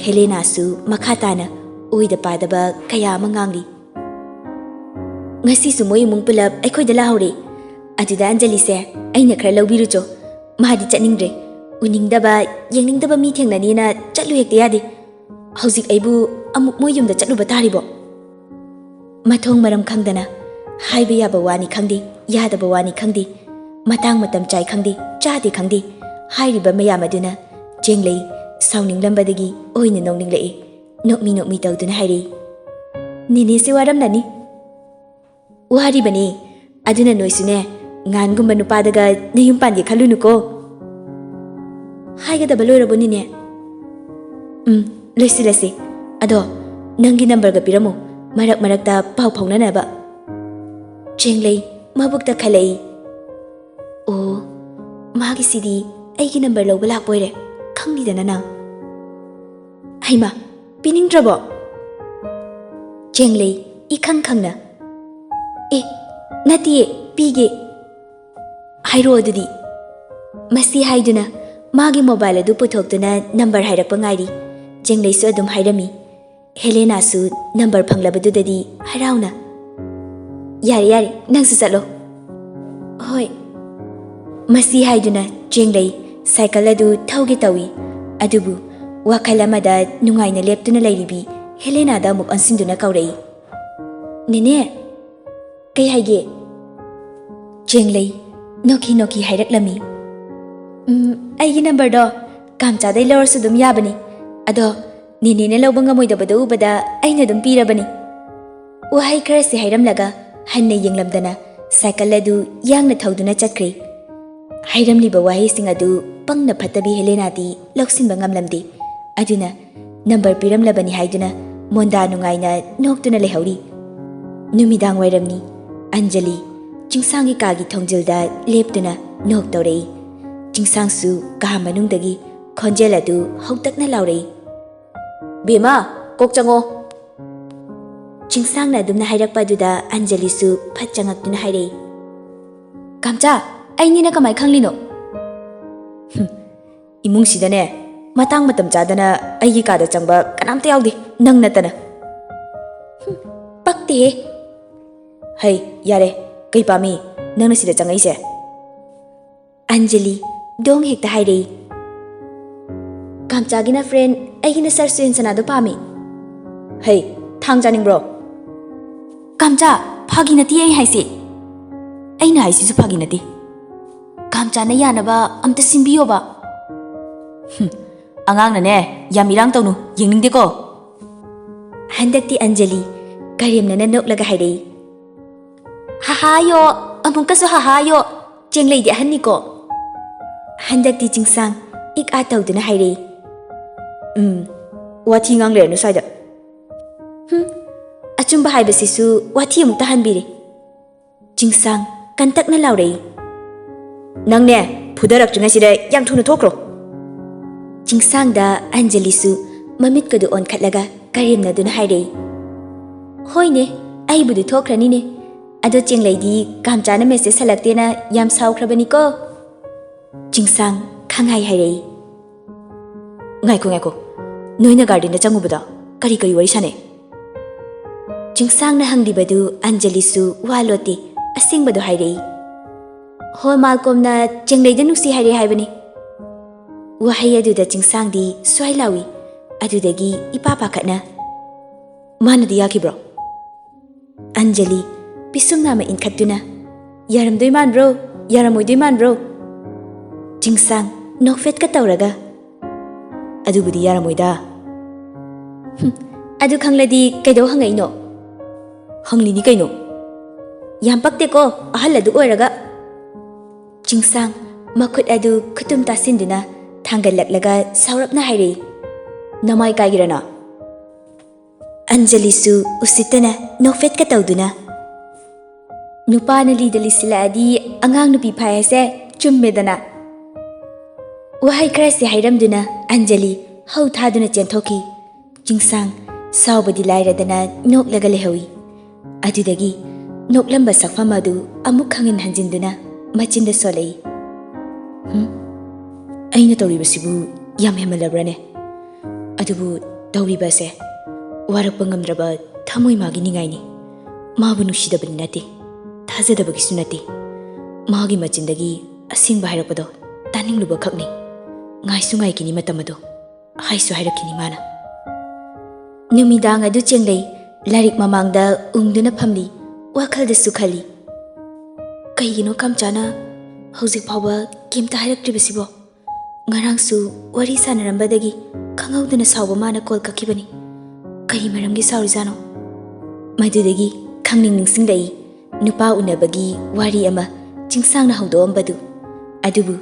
ꯍꯦꯂꯦꯅꯥꯁꯨ ꯃꯈꯥ ꯇꯥꯅ ꯑꯣꯏꯗ ꯄꯥꯗꯕ ꯀꯌꯥ ꯑꯃ ꯉꯥꯡꯂꯤ꯫ ꯉꯁꯤꯁꯨ ꯃꯣꯏ ꯏꯃꯨꯡ ꯄꯨꯂꯞ ꯑꯩꯈꯣꯏꯗ ꯂꯥꯛꯍꯧꯔꯦ꯫ ꯑꯗꯨꯗ ꯑꯟꯖꯂꯤꯁꯦ ꯑꯩꯅ ꯈꯔ ꯂꯧꯕꯤꯔꯨꯆꯣ꯫ ꯃꯥꯗꯤ ꯆꯠꯅꯤꯡꯗ꯭ꯔꯦ꯫ ꯎꯅꯤꯡꯗꯕ, ꯌꯦꯡꯅꯤꯡꯗꯕ ꯃꯤ ꯊꯦꯡꯅꯅꯤꯅ ꯆꯠꯂꯨ ꯍꯦꯛꯇ ꯌꯥꯗꯦ꯫ ꯍꯧꯖꯤꯛ ꯑꯩꯕꯨ ꯑꯃꯨꯛ ꯃꯣꯏ ꯌꯨꯝꯗ ꯆꯠꯂꯨꯕ ꯇꯥꯔꯤꯕꯣ? ꯃꯊꯣꯡ ꯃꯔꯝ ꯈꯪꯗꯅ ꯍꯥꯏꯕ ꯌꯥꯕ ꯋꯥꯅꯤ ꯈꯪꯗꯦ, ꯌꯥꯗꯕ ꯋꯥꯅꯤ ꯈꯪꯗꯦ, ꯃꯇꯥꯡ ꯃꯇꯝ ꯆꯥꯏ ꯈꯪꯗꯦ, ꯆꯥꯗꯦ ꯈꯪꯗꯦ, ꯍꯥꯏꯔꯤꯕ ꯃꯌꯥꯝ ꯑꯗꯨꯅ ꯆꯦꯡꯂꯩ ꯁꯥꯎꯅꯤꯡꯂꯝꯕꯗꯒꯤ ꯑꯣꯏꯅ ꯅꯣꯛꯅꯤꯡꯂꯛꯏ꯫ ꯅꯣꯛꯃꯤ ꯅꯣꯛꯃꯤ ꯇꯧꯗꯨꯅ ꯍꯥꯏꯔꯛꯏ, "ꯅꯦꯅꯦꯁꯦ ꯋꯥꯔꯝꯂꯅꯤ?" "ꯋꯥꯔꯤꯕꯅꯤ꯫ ꯑꯗꯨꯅ ꯅꯣꯏꯁꯨꯅꯦ, ꯉꯥꯟꯒꯨꯝꯕ ꯅꯨꯄꯥꯗꯒ ꯅꯌꯨꯝ ꯄꯥꯟꯒꯦ ꯈꯜꯂꯨꯅꯨꯀꯣ꯫" "ꯍꯥꯏꯒꯗꯕ ꯂꯣꯏꯔꯕꯣ ꯅꯦꯅꯦ?" "ꯎꯝ, ꯂꯣꯏꯁꯤꯜꯂꯁꯤ꯫ ꯑꯗꯣ ꯅꯪꯒꯤ ꯅꯝꯕꯔꯒ ꯄꯤꯔꯝꯃꯨ, ꯃꯔꯛ ꯃꯔꯛꯇ ꯄꯥꯎ ꯐꯥꯎꯅꯅꯕ꯫" ꯆꯦꯡꯂꯩ ꯃꯕꯨꯛꯇ ꯈꯜꯂꯛꯏ, "ꯑꯣ, ꯃꯥꯒꯤꯁꯤꯗꯤ ꯑꯩꯒꯤ ꯅꯝꯕꯔ ꯂꯧꯕ ꯂꯥꯛꯄ ꯑꯣꯏꯔꯦ, ꯈꯪꯅꯤꯗꯅ ꯅꯪ꯫" "ꯍꯩꯃꯥ, ꯄꯤꯅꯤꯡꯗ꯭ꯔꯕꯣ?" ꯆꯦꯡꯂꯩ ꯏꯈꯪ ꯈꯪꯅ, "ꯑꯦ, ꯅꯠꯇꯤꯌꯦ, ꯄꯤꯒꯦ꯫" "ꯍꯥꯏꯔꯛꯑꯣ ꯑꯗꯨꯗꯤ꯫" ꯃꯁꯤ ꯍꯥꯏꯗꯨꯅ ꯃꯥꯒꯤ ꯃꯣꯕꯥꯏꯜ ꯑꯗꯨ ꯄꯨꯊꯣꯛꯇꯨꯅ ꯅꯝꯕꯔ ꯍꯥꯏꯔꯛꯄ ꯉꯥꯏꯔꯤ꯫ ꯆꯦꯡꯂꯩꯁꯨ ꯑꯗꯨꯝ ꯍꯥꯏꯔꯝꯃꯤ꯫ ꯍꯦꯂꯦꯅꯥꯁꯨ ꯅꯝꯕꯔ ꯐꯪꯂꯕꯗꯨꯗꯗꯤ ꯍꯔꯥꯎꯅ, "ꯌꯥꯔꯦ, ꯌꯥꯔꯦ, ꯅꯪꯁꯨ ꯆꯠꯂꯣ꯫" "ꯍꯣꯏ꯫" ꯃꯁꯤ ꯍꯥꯏꯗꯨꯅ ꯆꯦꯡꯂꯩ ꯁꯥꯏꯀꯜ ꯑꯗꯨ ꯊꯧꯒꯦ ꯇꯧꯏ꯫ ꯑꯗꯨꯕꯨ ꯋꯥꯈꯜ ꯑꯃꯗ ꯅꯨꯡꯉꯥꯏꯅ ꯂꯦꯞꯇꯨꯅ ꯂꯩꯔꯤꯕꯤ ꯍꯦꯂꯦꯅꯥꯗ ꯑꯃꯨꯛ ꯑꯣꯟꯁꯤꯟꯗꯨꯅ ꯀꯧꯔꯛꯏ, "ꯅꯦꯅꯦ!" "ꯀꯩ ꯍꯥꯏꯒꯦ?" ꯆꯦꯡꯂꯩ ꯅꯣꯛꯈꯤ ꯅꯣꯛꯈꯤ ꯍꯥꯏꯔꯛꯂꯝꯃꯤ, "ꯎꯝ, ꯑꯩꯒꯤ ꯅꯝꯕꯔꯗꯣ ꯀꯥꯝꯆꯥꯗꯩ ꯂꯧꯔꯁꯨ ꯑꯗꯨꯝ ꯌꯥꯕꯅꯤ꯫ ꯑꯗꯣ ꯅꯦꯅꯦꯅ ꯂꯧꯕ ꯉꯝꯃꯣꯏꯗꯕꯗꯣ ꯎꯕꯗ ꯑꯩꯅ ꯑꯗꯨꯝ ꯄꯤꯔꯕꯅꯤ꯫" ꯋꯥꯍꯩ ꯈꯔꯁꯤ ꯍꯥꯏꯔꯝꯂꯒ ꯍꯟꯅ ꯌꯦꯡꯂꯝꯗꯅ ꯁꯥꯏꯀꯜ ꯑꯗꯨ ꯌꯥꯡꯅ ꯊꯧꯗꯨꯅ ꯆꯠꯈ꯭ꯔꯦ꯫ ꯍꯥꯏꯔꯝꯂꯤꯕ ꯋꯥꯍꯩꯁꯤꯡ ꯑꯗꯨ ꯄꯪꯅ ꯐꯠꯇꯕꯤ ꯍꯦꯂꯦꯅꯥꯗꯤ ꯂꯧꯁꯤꯟꯕ ꯉꯝꯂꯝꯗꯦ꯫ ꯑꯗꯨꯅ ꯅꯝꯕꯔ ꯄꯤꯔꯝꯂꯕꯅꯤ ꯍꯥꯏꯗꯨꯅ ꯃꯣꯟꯗꯥ ꯅꯨꯡꯉꯥꯏꯅ ꯅꯣꯛꯇꯨꯅ ꯂꯩꯍꯧꯔꯤ꯫ ꯅꯨꯃꯤꯗꯥꯡ ꯋꯥꯏꯔꯝꯅꯤ꯫ ꯑꯟꯖꯂꯤ ꯆꯤꯡꯁꯥꯡꯒꯤ ꯀꯥꯒꯤ ꯊꯣꯡꯖꯤꯜꯗ ꯂꯦꯞꯇꯨꯅ ꯅꯣꯛ ꯇꯧꯔꯛꯏ꯫ ꯆꯤꯡꯁꯥꯡꯁꯨ ꯀꯥ ꯃꯅꯨꯡꯗꯒꯤ ꯈꯣꯟꯖꯦꯜ ꯑꯗꯨ ꯍꯧꯇꯛꯅ ꯂꯥꯎꯔꯛꯏ, "ꯕꯦꯝꯃ, ꯀꯣꯛ ꯆꯪꯉꯣ꯫" ꯆꯤꯡꯁꯥꯡꯅ ꯑꯗꯨꯝꯅ ꯍꯥꯏꯔꯛꯄ ꯑꯗꯨꯗ ꯑꯟꯖꯂꯤꯁꯨ ꯐꯠ ꯆꯪꯉꯛꯇꯨꯅ ꯍꯥꯏꯔꯛꯏ, "ꯀꯥꯝꯆꯥ, ꯑꯩꯅꯤꯅ ꯀꯃꯥꯏ ꯈꯪꯂꯤꯅꯣ?" "ꯍꯨꯝ, ꯏꯃꯨꯡꯁꯤꯗꯅꯦ, ꯃꯇꯥꯡ ꯃꯇꯝ ꯆꯥꯗꯅ ꯑꯩꯒꯤ ꯀꯥꯗ ꯆꯪꯕ ꯀꯅꯥꯝꯇ ꯌꯥꯎꯗꯦ, ꯅꯪ ꯅꯠꯇꯅ꯫" "ꯍꯨꯝ, ꯄꯛꯇꯦꯍꯦ꯫" "ꯍꯩ, ꯌꯥꯔꯦ, ꯀꯩ ꯄꯥꯝꯃꯤ ꯅꯪꯅ ꯁꯤꯗ ꯆꯪꯉꯛꯏꯁꯦ?" ꯑꯟꯖꯂꯤ ꯗꯣꯡ ꯍꯦꯛꯇ ꯍꯥꯏꯔꯛꯏ꯫ "ꯀꯥꯝꯆꯥꯒꯤꯅ ꯐ꯭ꯔꯦꯟ, ꯑꯩꯒꯤꯅ ꯁꯥꯔ ꯁꯨꯍꯦꯟ ꯁꯅꯥꯗꯣ ꯄꯥꯝꯃꯤ꯫" "ꯍꯩ, ꯊꯥꯡ ꯆꯥꯅꯤꯡꯕ꯭ꯔꯣ?" "ꯀꯥꯝꯆꯥ, ꯐꯥꯒꯤ ꯅꯠꯇꯦ ꯑꯩ ꯍꯥꯏꯁꯦ꯫ ꯑꯩꯅ ꯍꯥꯏꯁꯤꯁꯨ ꯐꯥꯒꯤ ꯅꯠꯇꯦ꯫ ꯀꯥꯝꯆꯥꯅ ꯌꯥꯅꯕ ꯑꯝꯇ ꯁꯤꯟꯕꯤꯌꯣꯕ꯫" "ꯍꯨꯝ, ꯑꯉꯥꯡꯅꯅꯦ ꯌꯥꯝ ꯏꯔꯥꯡ ꯇꯧꯅꯨ, ꯌꯦꯡꯅꯤꯡꯗꯦꯀꯣ꯫" ꯍꯟꯗꯛꯇꯤ ꯑꯟꯖꯂꯤ ꯀꯔꯦꯝꯅꯅ ꯅꯣꯛꯂꯒ ꯍꯥꯏꯔꯛꯏ꯫ "ꯍꯥꯍꯥꯌꯣ, ꯑꯃꯨꯛꯀꯁꯨ ꯍꯥꯍꯥꯌꯣ, ꯆꯦꯡꯂꯩꯗꯤ ꯑꯍꯟꯅꯤꯀꯣ꯫" ꯍꯟꯗꯛꯇꯤ ꯆꯤꯡꯁꯥꯡ ꯏꯛ ꯑꯥ ꯇꯧꯗꯨꯅ ꯍꯥꯏꯔꯛꯏ꯫ "ꯎꯝ, ꯋꯥꯊꯤ ꯉꯥꯡ ꯂꯩꯔꯅꯨ ꯁ꯭ꯋꯥꯏꯗ꯫" "ꯍꯨꯝ, ꯑꯆꯨꯝꯕ ꯍꯥꯏꯕꯁꯤꯁꯨ ꯋꯥꯊꯤ ꯑꯃꯨꯛ ꯇꯥꯍꯟꯕꯤꯔꯦ꯫" ꯆꯤꯡꯁꯥꯡ ꯀꯟꯇꯛꯅ ꯂꯥꯎꯔꯛꯏ꯫ "ꯅꯪꯅꯦ, ꯐꯨꯗꯔꯛꯇ꯭ꯔꯤꯉꯩꯁꯤꯗ ꯌꯥꯝ ꯊꯨꯅ ꯊꯣꯛꯈ꯭ꯔꯣ꯫" ꯆꯤꯡꯁꯥꯡꯗ ꯑꯟꯖꯂꯤꯁꯨ ꯃꯃꯤꯠꯀꯗꯨ ꯑꯣꯟꯈꯠꯂꯒ ꯀꯔꯦꯝꯅꯗꯨꯅ ꯍꯥꯏꯔꯛꯏ꯫ "ꯍꯣꯏꯅꯦ, ꯑꯩꯕꯨꯗꯤ ꯊꯣꯛꯈ꯭ꯔꯅꯤꯅꯦ꯫ ꯑꯗꯣ ꯆꯦꯡꯂꯩꯗꯤ ꯀꯥꯝꯆꯥꯅ ꯃꯦꯁꯦꯖ ꯍꯜꯂꯛꯇꯦꯅ ꯌꯥꯝ ꯁꯥꯎꯈ꯭ꯔꯕꯅꯤꯀꯣ꯫" ꯆꯤꯡꯁꯥꯡ ꯈꯪꯍꯥꯏ ꯍꯥꯏꯔꯛꯏ꯫ "ꯉꯥꯏꯈꯣ, ꯉꯥꯏꯈꯣ, ꯅꯣꯏꯅ ꯒꯥꯔꯗꯦꯟꯗ ꯆꯪꯉꯨꯕꯗꯣ ꯀꯔꯤ ꯀꯔꯤ ꯋꯥꯔꯤ ꯁꯥꯟꯅꯩ?" ꯆꯤꯡꯁꯥꯡꯅ ꯍꯪꯂꯤꯕꯗꯨ ꯑꯟꯖꯂꯤꯁꯨ ꯋꯥ ꯂꯣꯠꯇꯦ, ꯑꯁꯦꯡꯕꯗꯨ ꯍꯥꯏꯔꯛꯏ꯫ "ꯍꯣ, ꯃꯥꯜꯀꯣꯝꯅ ꯆꯦꯡꯂꯩꯗ ꯅꯨꯡꯁꯤ ꯍꯥꯏꯔꯦ ꯍꯥꯏꯕꯅꯤ꯫" ꯋꯥꯍꯩ ꯑꯗꯨꯗ ꯆꯤꯡꯁꯥꯡꯗꯤ ꯁ꯭ꯋꯥꯏ ꯂꯥꯎꯏ꯫ ꯑꯗꯨꯗꯒꯤ ꯏꯄꯥ ꯄꯥꯈꯠꯅ, "ꯃꯥꯅꯗꯤ ꯌꯥꯈꯤꯕ꯭ꯔꯣ?" ꯑꯟꯖꯂꯤ ꯄꯤꯁꯨꯝ ꯅꯥꯝꯃ ꯏꯟꯈꯠꯇꯨꯅ, "ꯌꯥꯔꯝꯗꯣꯏ ꯃꯥꯟꯕ꯭ꯔꯣ? ꯌꯥꯔꯝꯃꯣꯏꯗꯣꯏ ꯃꯥꯟꯕ꯭ꯔꯣ?" ꯆꯤꯡꯁꯥꯡ ꯅꯣꯛꯐꯦꯠꯀ ꯇꯧꯔꯒ, "ꯑꯗꯨꯕꯨꯗꯤ ꯌꯥꯔꯝꯃꯣꯏꯗ꯫" "ꯍꯨꯝ, ꯑꯗꯨ ꯈꯪꯂꯗꯤ ꯀꯩꯗꯧ ꯍꯪꯉꯛꯏꯅꯣ?" "ꯍꯪꯂꯤꯅꯤ ꯀꯩꯅꯣ꯫" "ꯌꯥꯝ ꯄꯛꯇꯦꯀꯣ, ꯑꯍꯜ ꯑꯗꯨ ꯑꯣꯏꯔꯒ꯫" ꯆꯤꯡꯁꯥꯡ ꯃꯈꯨꯠ ꯑꯗꯨ ꯈꯨꯇꯨꯝ ꯇꯥꯁꯤꯟꯗꯨꯅ ꯊꯥꯡꯒꯠꯂꯛꯂꯒ ꯁꯥꯎꯔꯞꯅ ꯍꯥꯏꯔꯛꯏ꯫ "ꯅꯃꯥꯏ ꯀꯥꯏꯒꯦꯔꯥ ꯅꯪ?" ꯑꯟꯖꯂꯤꯁꯨ ꯎꯁꯤꯠꯇꯅ ꯅꯣꯛꯐꯦꯠꯀ ꯇꯧꯗꯨꯅ, "ꯅꯨꯄꯥꯅ ꯂꯤꯗ ꯂꯤꯁꯤꯜꯂꯛꯑꯗꯤ ꯑꯉꯥꯡ ꯅꯨꯄꯤ ꯐꯥꯏ ꯍꯥꯏꯁꯦ ꯆꯨꯝꯃꯦꯗꯅ꯫" ꯋꯥꯍꯩ ꯈꯔꯁꯤ ꯍꯥꯏꯔꯝꯗꯨꯅ ꯑꯟꯖꯂꯤ ꯍꯧ ꯊꯥꯗꯨꯅ ꯆꯦꯟꯊꯣꯛꯈꯤ꯫ ꯆꯤꯡꯁꯥꯡ ꯁꯥꯎꯕꯗꯤ ꯂꯥꯏꯔꯗꯅ ꯅꯣꯛꯂꯒ ꯂꯩꯍꯧꯏ꯫ ꯑꯗꯨꯗꯒꯤ ꯅꯣꯛꯂꯝꯕ ꯁꯛꯐꯝ ꯑꯗꯨ ꯑꯃꯨꯛ ꯍꯟꯖꯤꯟ ꯍꯟꯖꯤꯟꯗꯨꯅ ꯃꯆꯤꯟꯗ ꯁꯣꯜꯂꯛꯏ꯫ "ꯍꯨꯝ? ꯑꯩꯅ ꯇꯧꯔꯤꯕꯁꯤꯕꯨ ꯌꯥꯝ ꯍꯦꯟꯃꯜꯂꯕ꯭ꯔꯅꯦ? ꯑꯗꯨꯕꯨ ꯇꯧꯔꯤꯕ ꯑꯁꯦ ꯋꯥꯔꯛꯄ ꯉꯝꯗ꯭ꯔꯕ ꯊꯃꯣꯏ ꯃꯥꯒꯤ ꯅꯤꯡꯉꯥꯏꯅꯤ꯫ ꯃꯥꯕꯨ ꯅꯨꯡꯁꯤꯗꯕꯗꯤ ꯅꯠꯇꯦ, ꯊꯥꯖꯗꯕꯒꯤꯁꯨ ꯅꯠꯇꯦ꯫ ꯃꯥꯒꯤ ꯃꯆꯤꯟꯗꯒꯤ ꯑꯁꯦꯡꯕ ꯍꯥꯏꯔꯛꯄꯗꯣ ꯇꯥꯅꯤꯡꯂꯨꯕ ꯈꯛꯅꯤ꯫ ꯉꯥꯏꯁꯨ ꯉꯥꯏꯈꯤꯅꯤ ꯃꯇꯝ ꯑꯗꯣ, ꯍꯥꯏꯁꯨ ꯍꯥꯏꯔꯛꯈꯤꯅꯤ ꯃꯥꯅ꯫ ꯅꯨꯃꯤꯗꯥꯡ ꯑꯗꯨ ꯆꯦꯡꯂꯩ ꯂꯥꯏꯔꯤꯛ ꯃꯃꯥꯡꯗ ꯎꯪꯗꯨꯅ ꯐꯝꯂꯤ, ꯋꯥꯈꯜꯗꯁꯨ ꯈꯜꯂꯤ꯫ ꯀꯩꯒꯤꯅꯣ ꯀꯝꯆꯥꯅ ꯍꯧꯖꯤꯛ ꯐꯥꯎꯕ ꯀꯩꯝꯇ ꯍꯥꯏꯔꯛꯇ꯭ꯔꯤꯕꯁꯤꯕꯣ? ꯉꯔꯥꯡꯁꯨ ꯋꯥꯔꯤ ꯁꯥꯟꯅꯔꯝꯕꯗꯒꯤ ꯈꯪꯍꯧꯗꯅ ꯁꯥꯎꯕ ꯃꯥꯅ ꯀꯣꯜ ꯀꯛꯈꯤꯕꯅꯤ꯫ ꯀꯔꯤ ꯃꯔꯝꯒꯤ ꯁꯥꯎꯔꯤꯖꯥꯠꯅꯣ? ꯃꯗꯨꯗꯒꯤ ꯈꯪꯅꯤꯡ ꯅꯤꯡꯁꯤꯡꯂꯛꯏ, ꯅꯨꯄꯥ ꯎꯅꯕꯒꯤ ꯋꯥꯔꯤ ꯑꯃ ꯆꯤꯡꯁꯥꯡꯅ ꯍꯧꯗꯣꯛꯑꯝꯕꯗꯨ꯫ ꯑꯗꯨꯕꯨ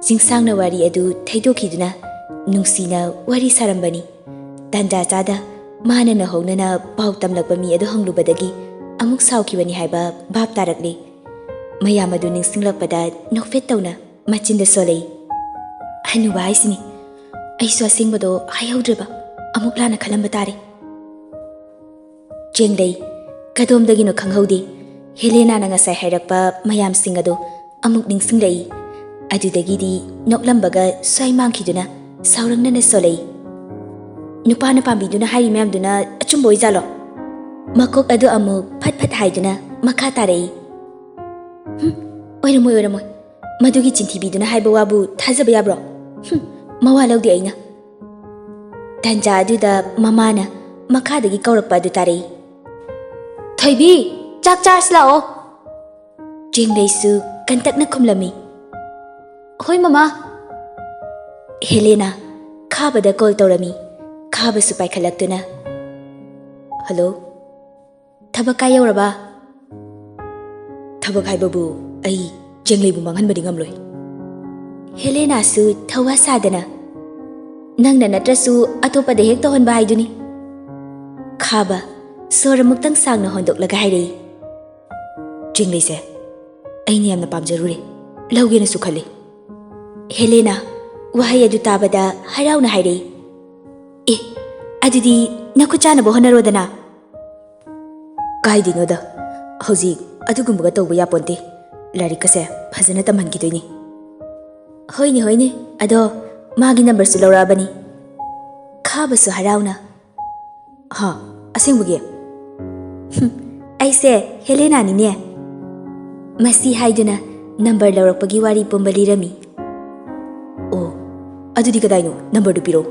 ꯆꯤꯡꯁꯥꯡꯅ ꯋꯥꯔꯤ ꯑꯗꯨ ꯊꯩꯗꯣꯛꯈꯤꯗꯨꯅ ꯅꯨꯡꯁꯤꯅ ꯋꯥꯔꯤ ꯁꯥꯔꯝꯕꯅꯤ꯫ ꯇꯥꯟꯖꯥ ꯆꯥꯗ ꯃꯥꯅ ꯅꯧꯍꯧꯅꯅ ꯄꯥꯎ ꯇꯝꯂꯛꯄ ꯃꯤ ꯑꯗꯨ ꯍꯪꯂꯨꯕꯗꯒꯤ ꯑꯃꯨꯛ ꯁꯥꯎꯈꯤꯕꯅꯤ ꯍꯥꯏꯕ ꯚꯥꯞ ꯇꯥꯔꯛꯂꯦ꯫ ꯃꯌꯥꯝ ꯑꯗꯨ ꯅꯤꯡꯁꯤꯡꯂꯛꯄꯗ ꯅꯣꯛꯐꯦꯠ ꯇꯧꯅ ꯃꯆꯤꯟꯗ ꯁꯣꯜꯂꯛꯏ꯫ ꯍꯅꯨꯕ ꯍꯥꯏꯁꯤꯅꯤ, ꯑꯩꯁꯨ ꯑꯁꯦꯡꯕꯗꯣ ꯍꯥꯏꯍꯧꯗ꯭ꯔꯦꯕ, ꯑꯃꯨꯛ ꯂꯥꯟꯅ ꯈꯜꯂꯝꯕ ꯇꯥꯔꯦ꯫ ꯆꯦꯡꯂꯩ ꯀꯗꯣꯝꯗꯒꯤꯅꯣ ꯈꯪꯍꯧꯗꯦ, ꯍꯦꯂꯦꯅꯥꯅ ꯉꯁꯥꯏ ꯍꯥꯏꯔꯛꯄ ꯃꯌꯥꯝꯁꯤꯡ ꯑꯗꯨ ꯑꯃꯨꯛ ꯅꯤꯡꯁꯤꯡꯂꯛꯏ꯫ ꯑꯗꯨꯗꯒꯤꯗꯤ ꯅꯣꯛꯂꯝꯕꯒ ꯁ꯭ꯋꯥꯏ ꯃꯥꯡꯈꯤꯗꯨꯅ ꯁꯥꯎꯔꯪꯅꯅ ꯁꯣꯜꯂꯛꯏ꯫ ꯅꯨꯄꯥꯅ ꯄꯥꯝꯕꯤꯗꯨꯅ ꯍꯥꯏꯔꯤ ꯃꯌꯥꯝꯗꯨꯅ ꯑꯆꯨꯝꯕ ꯑꯣꯏꯖꯥꯠꯂꯣ? ꯃꯀꯣꯛ ꯑꯗꯨ ꯑꯃꯨꯛ ꯐꯠ ꯐꯠ ꯍꯥꯏꯗꯨꯅ ꯃꯈꯥ ꯇꯥꯔꯛꯏ꯫ "ꯍꯨꯝ, ꯑꯣꯏꯔꯝꯃꯣꯏ, ꯑꯣꯏꯔꯝꯃꯣꯏ꯫ ꯃꯗꯨꯒꯤ ꯆꯤꯟꯊꯤꯕꯤꯗꯨꯅ ꯍꯥꯏꯕ ꯋꯥꯕꯨ ꯊꯥꯖꯕ ꯌꯥꯕ꯭ꯔꯣ? ꯍꯨꯝ, ꯃꯋꯥ ꯂꯧꯗꯦ ꯑꯩꯅ꯫" ꯇꯥꯟꯖꯥ ꯑꯗꯨꯗ ꯃꯃꯥꯅ ꯃꯈꯥꯗꯒꯤ ꯀꯧꯔꯛꯄ ꯑꯗꯨ ꯇꯥꯔꯛꯏ꯫ "ꯊꯣꯏꯕꯤ, ꯆꯥꯛ ꯆꯥꯔꯁꯤ ꯂꯥꯛꯑꯣ꯫" ꯆꯦꯡꯂꯩꯁꯨ ꯀꯟꯇꯛꯅ ꯈꯨꯝꯂꯝꯃꯤ꯫ "ꯍꯣꯏ ꯃꯃꯥ꯫" ꯍꯦꯂꯦꯅꯥ ꯈꯥꯕꯗ ꯀꯣꯜ ꯇꯧꯔꯝꯃꯤ꯫ ꯈꯥꯕꯁꯨ ꯄꯥꯏꯈꯠꯂꯛꯇꯨꯅ, "ꯍꯜꯂꯣ, ꯊꯕꯛ ꯀꯥꯏ ꯌꯧꯔꯕ?" "ꯊꯕꯛ ꯍꯥꯏꯕꯕꯨ ꯑꯩ ꯆꯦꯡꯂꯩꯕꯨ ꯃꯥꯡꯍꯟꯕꯗꯤ ꯉꯝꯂꯣꯏ꯫" ꯍꯦꯂꯦꯅꯥꯁꯨ ꯊꯧꯋꯥ ꯁꯥꯗꯅ, "ꯅꯪꯅ ꯅꯠꯇ꯭ꯔꯁꯨ ꯑꯇꯣꯞꯄꯗ ꯍꯦꯛ ꯇꯧꯍꯟꯕ ꯍꯥꯏꯗꯨꯅꯤ꯫" ꯈꯥꯕ ꯁꯣꯔ ꯑꯃꯨꯛꯇꯪ ꯁꯥꯡꯅ ꯍꯣꯟꯗꯣꯛꯂꯒ ꯍꯥꯏꯔꯛꯏ꯫ "ꯆꯦꯡꯂꯩꯁꯦ ꯑꯩꯅ ꯌꯥꯝꯅ ꯄꯥꯝꯖꯔꯨꯔꯦ, ꯂꯧꯒꯦꯅꯁꯨ ꯈꯜꯂꯤ꯫" ꯍꯦꯂꯦꯅꯥ ꯋꯥꯍꯩ ꯑꯗꯨ ꯇꯥꯕꯗ ꯍꯔꯥꯎꯅ ꯍꯥꯏꯔꯛꯏ꯫ "ꯑꯦ, ꯑꯗꯨꯗꯤ ꯅꯈꯨꯠ ꯆꯥꯅꯕ ꯍꯣꯠꯅꯔꯣꯗꯅ꯫" "ꯀꯥꯏꯗꯩꯅꯣꯗ, ꯍꯧꯖꯤꯛ ꯑꯗꯨꯒꯨꯝꯕꯒ ꯇꯧꯕ ꯌꯥꯄꯣꯟꯇꯦ꯫ ꯂꯥꯏꯔꯤꯛꯀꯁꯦ ꯐꯖꯅ ꯇꯝꯍꯟꯈꯤꯗꯣꯏꯅꯤ꯫" "ꯍꯣꯏꯅꯦ, ꯍꯣꯏꯅꯦ, ꯑꯗꯣ ꯃꯥꯒꯤ ꯅꯝꯕꯔꯁꯨ ꯂꯧꯔꯛꯑꯕꯅꯤ꯫" ꯈꯥꯕꯁꯨ ꯍꯔꯥꯎꯅ, "ꯍꯥ, ꯑꯁꯦꯡꯕꯒꯤ?" "ꯍꯨꯝ, ꯑꯩꯁꯦ ꯍꯦꯂꯦꯅꯥꯅꯤꯅꯦ꯫ ꯃꯁꯤ ꯍꯥꯏꯗꯨꯅ ꯅꯝꯕꯔ ꯂꯧꯔꯛꯄꯒꯤ ꯋꯥꯔꯤ ꯄꯨꯝꯕ ꯂꯤꯔꯝꯃꯤ꯫ ꯑꯣ, ꯑꯗꯨꯗꯤ ꯀꯗꯥꯏꯅꯣ? ꯅꯝꯕꯔꯗꯨ ꯄꯤꯔꯛꯎ꯫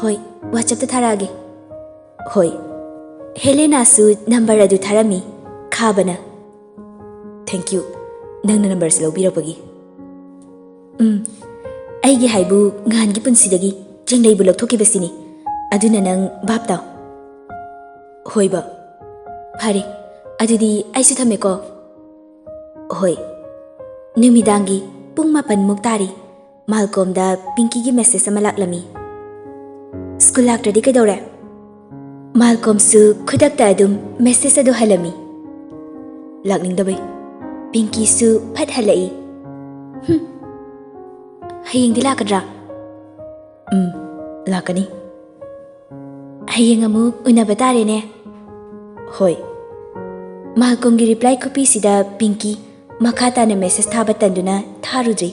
ꯍꯣꯏ, WhatsApp-ꯇ ꯊꯥꯔꯛꯑꯒꯦ꯫ ꯍꯣꯏ꯫ ꯍꯦꯂꯦꯅꯥꯁꯨ ꯅꯝꯕꯔ ꯑꯗꯨ ꯊꯥꯔꯝꯃꯤ꯫ ꯈꯥꯕꯅ꯫ Thank you, ꯅꯪꯅ ꯅꯝꯕꯔꯁꯤ ꯂꯧꯕꯤꯔꯛꯄꯒꯤ꯫ ꯎꯝ, ꯑꯩꯒꯤ ꯍꯥꯏꯕꯨ ꯉꯍꯥꯟꯒꯤ ꯄꯨꯟꯁꯤꯗꯒꯤ ꯆꯦꯡꯂꯩꯕꯨ ꯂꯧꯊꯣꯛꯈꯤꯕꯁꯤꯅꯤ꯫ ꯑꯗꯨꯅ ꯅꯪ ꯚꯥꯞ ꯇꯥꯎ꯫ ꯍꯣꯏꯕ꯫ ꯐꯔꯦ, ꯑꯗꯨꯗꯤ ꯑꯩꯁꯨ ꯊꯝꯃꯦꯀꯣ꯫ ꯍꯣꯏ꯫ ꯅꯨꯃꯤꯗꯥꯡꯒꯤ ꯄꯨꯡ ꯃꯥꯄꯟꯃꯨꯛ ꯇꯥꯔꯤ꯫ ꯃꯥꯜꯀꯣꯝꯗ ꯄꯤꯡꯀꯤꯒꯤ message ꯑꯃ ꯂꯥꯛꯂꯝꯃꯤ꯫ "ꯁ꯭ꯀꯨꯜ ꯂꯥꯛꯇ꯭ꯔꯗꯤ ꯀꯩꯗꯧꯔꯦ?" ꯃꯥꯜꯀꯣꯝꯁꯨ ꯈꯨꯗꯛꯇ ꯑꯗꯨꯝ message ꯑꯗꯨ ꯍꯜꯂꯝꯃꯤ꯫ "ꯂꯥꯛꯅꯤꯡꯗꯕꯩ꯫" ꯄꯤꯡꯀꯤꯁꯨ ꯐꯠ ꯍꯜꯂꯛꯏ꯫ "ꯍꯨꯝ꯫ ꯍꯌꯦꯡꯗꯤ ꯂꯥꯛꯀꯗ꯭ꯔꯥ?" "ꯎꯝ, ꯂꯥꯛꯀꯅꯤ꯫" "ꯍꯌꯦꯡ ꯑꯃꯨꯛ ꯎꯅꯕ ꯇꯥꯔꯦꯅꯦ꯫" "ꯍꯣꯏ꯫" ꯃꯥꯜꯀꯣꯝꯒꯤ reply ꯈꯨꯄꯤꯁꯤꯗ ꯄꯤꯡꯀꯤ ꯃꯈꯥ ꯇꯥꯅ message ꯊꯥꯕ ꯇꯟꯗꯨꯅ ꯊꯥꯔꯨꯗ꯭ꯔꯤ꯫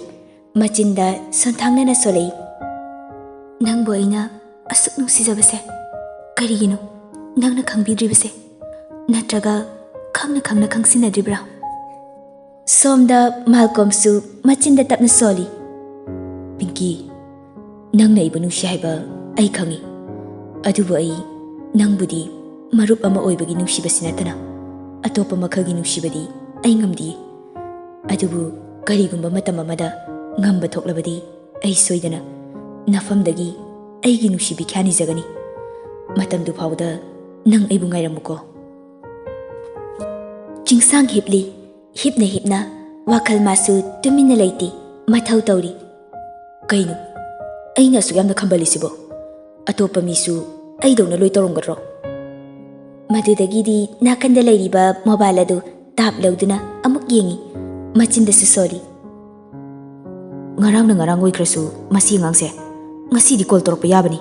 ꯃꯆꯤꯟꯗ ꯁꯣꯟꯊꯥꯡꯅꯅ ꯁꯣꯜꯂꯛꯏ꯫ "ꯅꯪꯕꯨ ꯑꯩꯅ ꯑꯁꯨꯛ ꯅꯨꯡꯁꯤꯖꯕꯁꯦ ꯀꯔꯤꯒꯤꯅꯣ ꯅꯪꯅ ꯈꯪꯕꯤꯗ꯭ꯔꯤꯕꯁꯦ? ꯅꯠꯇ꯭ꯔꯒ ꯈꯪꯅ ꯈꯪꯅ ꯈꯪꯁꯤꯟꯅꯗ꯭ꯔꯤꯕ꯭ꯔꯥ?" ꯁꯣꯝꯗ ꯃꯥꯜꯀꯣꯝꯁꯨ ꯃꯆꯤꯟꯗ ꯇꯞꯅ ꯁꯣꯜꯂꯤ꯫ "ꯄꯤꯡꯀꯤ, ꯅꯪꯅ ꯑꯩꯕꯨ ꯅꯨꯡꯁꯤ ꯍꯥꯏꯕ ꯑꯩ ꯈꯪꯏ꯫ ꯑꯗꯨꯕꯨ ꯑꯩ ꯅꯪꯕꯨꯗꯤ ꯃꯔꯨꯞ ꯑꯃ ꯑꯣꯏꯕꯒꯤ ꯅꯨꯡꯁꯤꯕꯁꯤ ꯅꯠꯇꯅ ꯑꯇꯣꯞꯄ ꯃꯈꯜꯒꯤ ꯅꯨꯡꯁꯤꯕꯗꯤ ꯑꯩ ꯉꯝꯗꯤꯌꯦ꯫ ꯑꯗꯨꯕꯨ ꯀꯔꯤꯒꯨꯝꯕ ꯃꯇꯝ ꯑꯃꯗ ꯉꯝꯕ ꯊꯣꯛꯂꯕꯗꯤ ꯑꯩ ꯁꯣꯏꯗꯅ ꯅꯐꯝꯗꯒꯤ ꯑꯩꯒꯤ ꯅꯨꯡꯁꯤꯕꯤ ꯈ꯭ꯌꯥ ꯅꯤꯖꯒꯅꯤ꯫ ꯃꯇꯝꯗꯨ ꯐꯥꯎꯕꯗ ꯅꯪ ꯑꯩꯕꯨ ꯉꯥꯏꯔꯝꯃꯨꯀꯣ꯫" ꯆꯤꯡꯁꯥꯡ ꯍꯤꯞꯂꯤ꯫ ꯍꯤꯞꯅ ꯍꯤꯞꯅ ꯋꯥꯈꯜ ꯃꯥꯁꯨ ꯇꯨꯃꯤꯟꯅ ꯂꯩꯇꯦ, ꯃꯊꯧ ꯇꯧꯔꯤ꯫ "ꯀꯩꯅꯣ ꯑꯩꯅ ꯑꯁꯨꯛ ꯌꯥꯝꯅ ꯈꯝꯕꯜꯂꯤꯁꯤꯕꯣ? ꯑꯇꯣꯞꯄ ꯃꯤꯁꯨ ꯑꯩꯗꯧꯅ ꯂꯣꯏ ꯇꯧꯔꯝꯒꯗ꯭ꯔꯣ?" ꯃꯗꯨꯗꯒꯤꯗꯤ ꯅꯥꯀꯟꯗ ꯂꯩꯔꯤꯕ mobile ꯑꯗꯨ ꯇꯥꯞ ꯂꯧꯗꯨꯅ ꯑꯃꯨꯛ ꯌꯦꯡꯉꯤ꯫ ꯃꯆꯤꯟꯗꯁꯨ ꯁꯣꯜꯂꯤ꯫ "ꯉꯔꯥꯡꯅ ꯉꯔꯥꯡ ꯑꯣꯏꯈ꯭ꯔꯁꯨ ꯃꯁꯤ ꯑꯉꯥꯡꯁꯦ ꯉꯁꯤꯗꯤ call ꯇꯧꯔꯛꯄ ꯌꯥꯕꯅꯤ꯫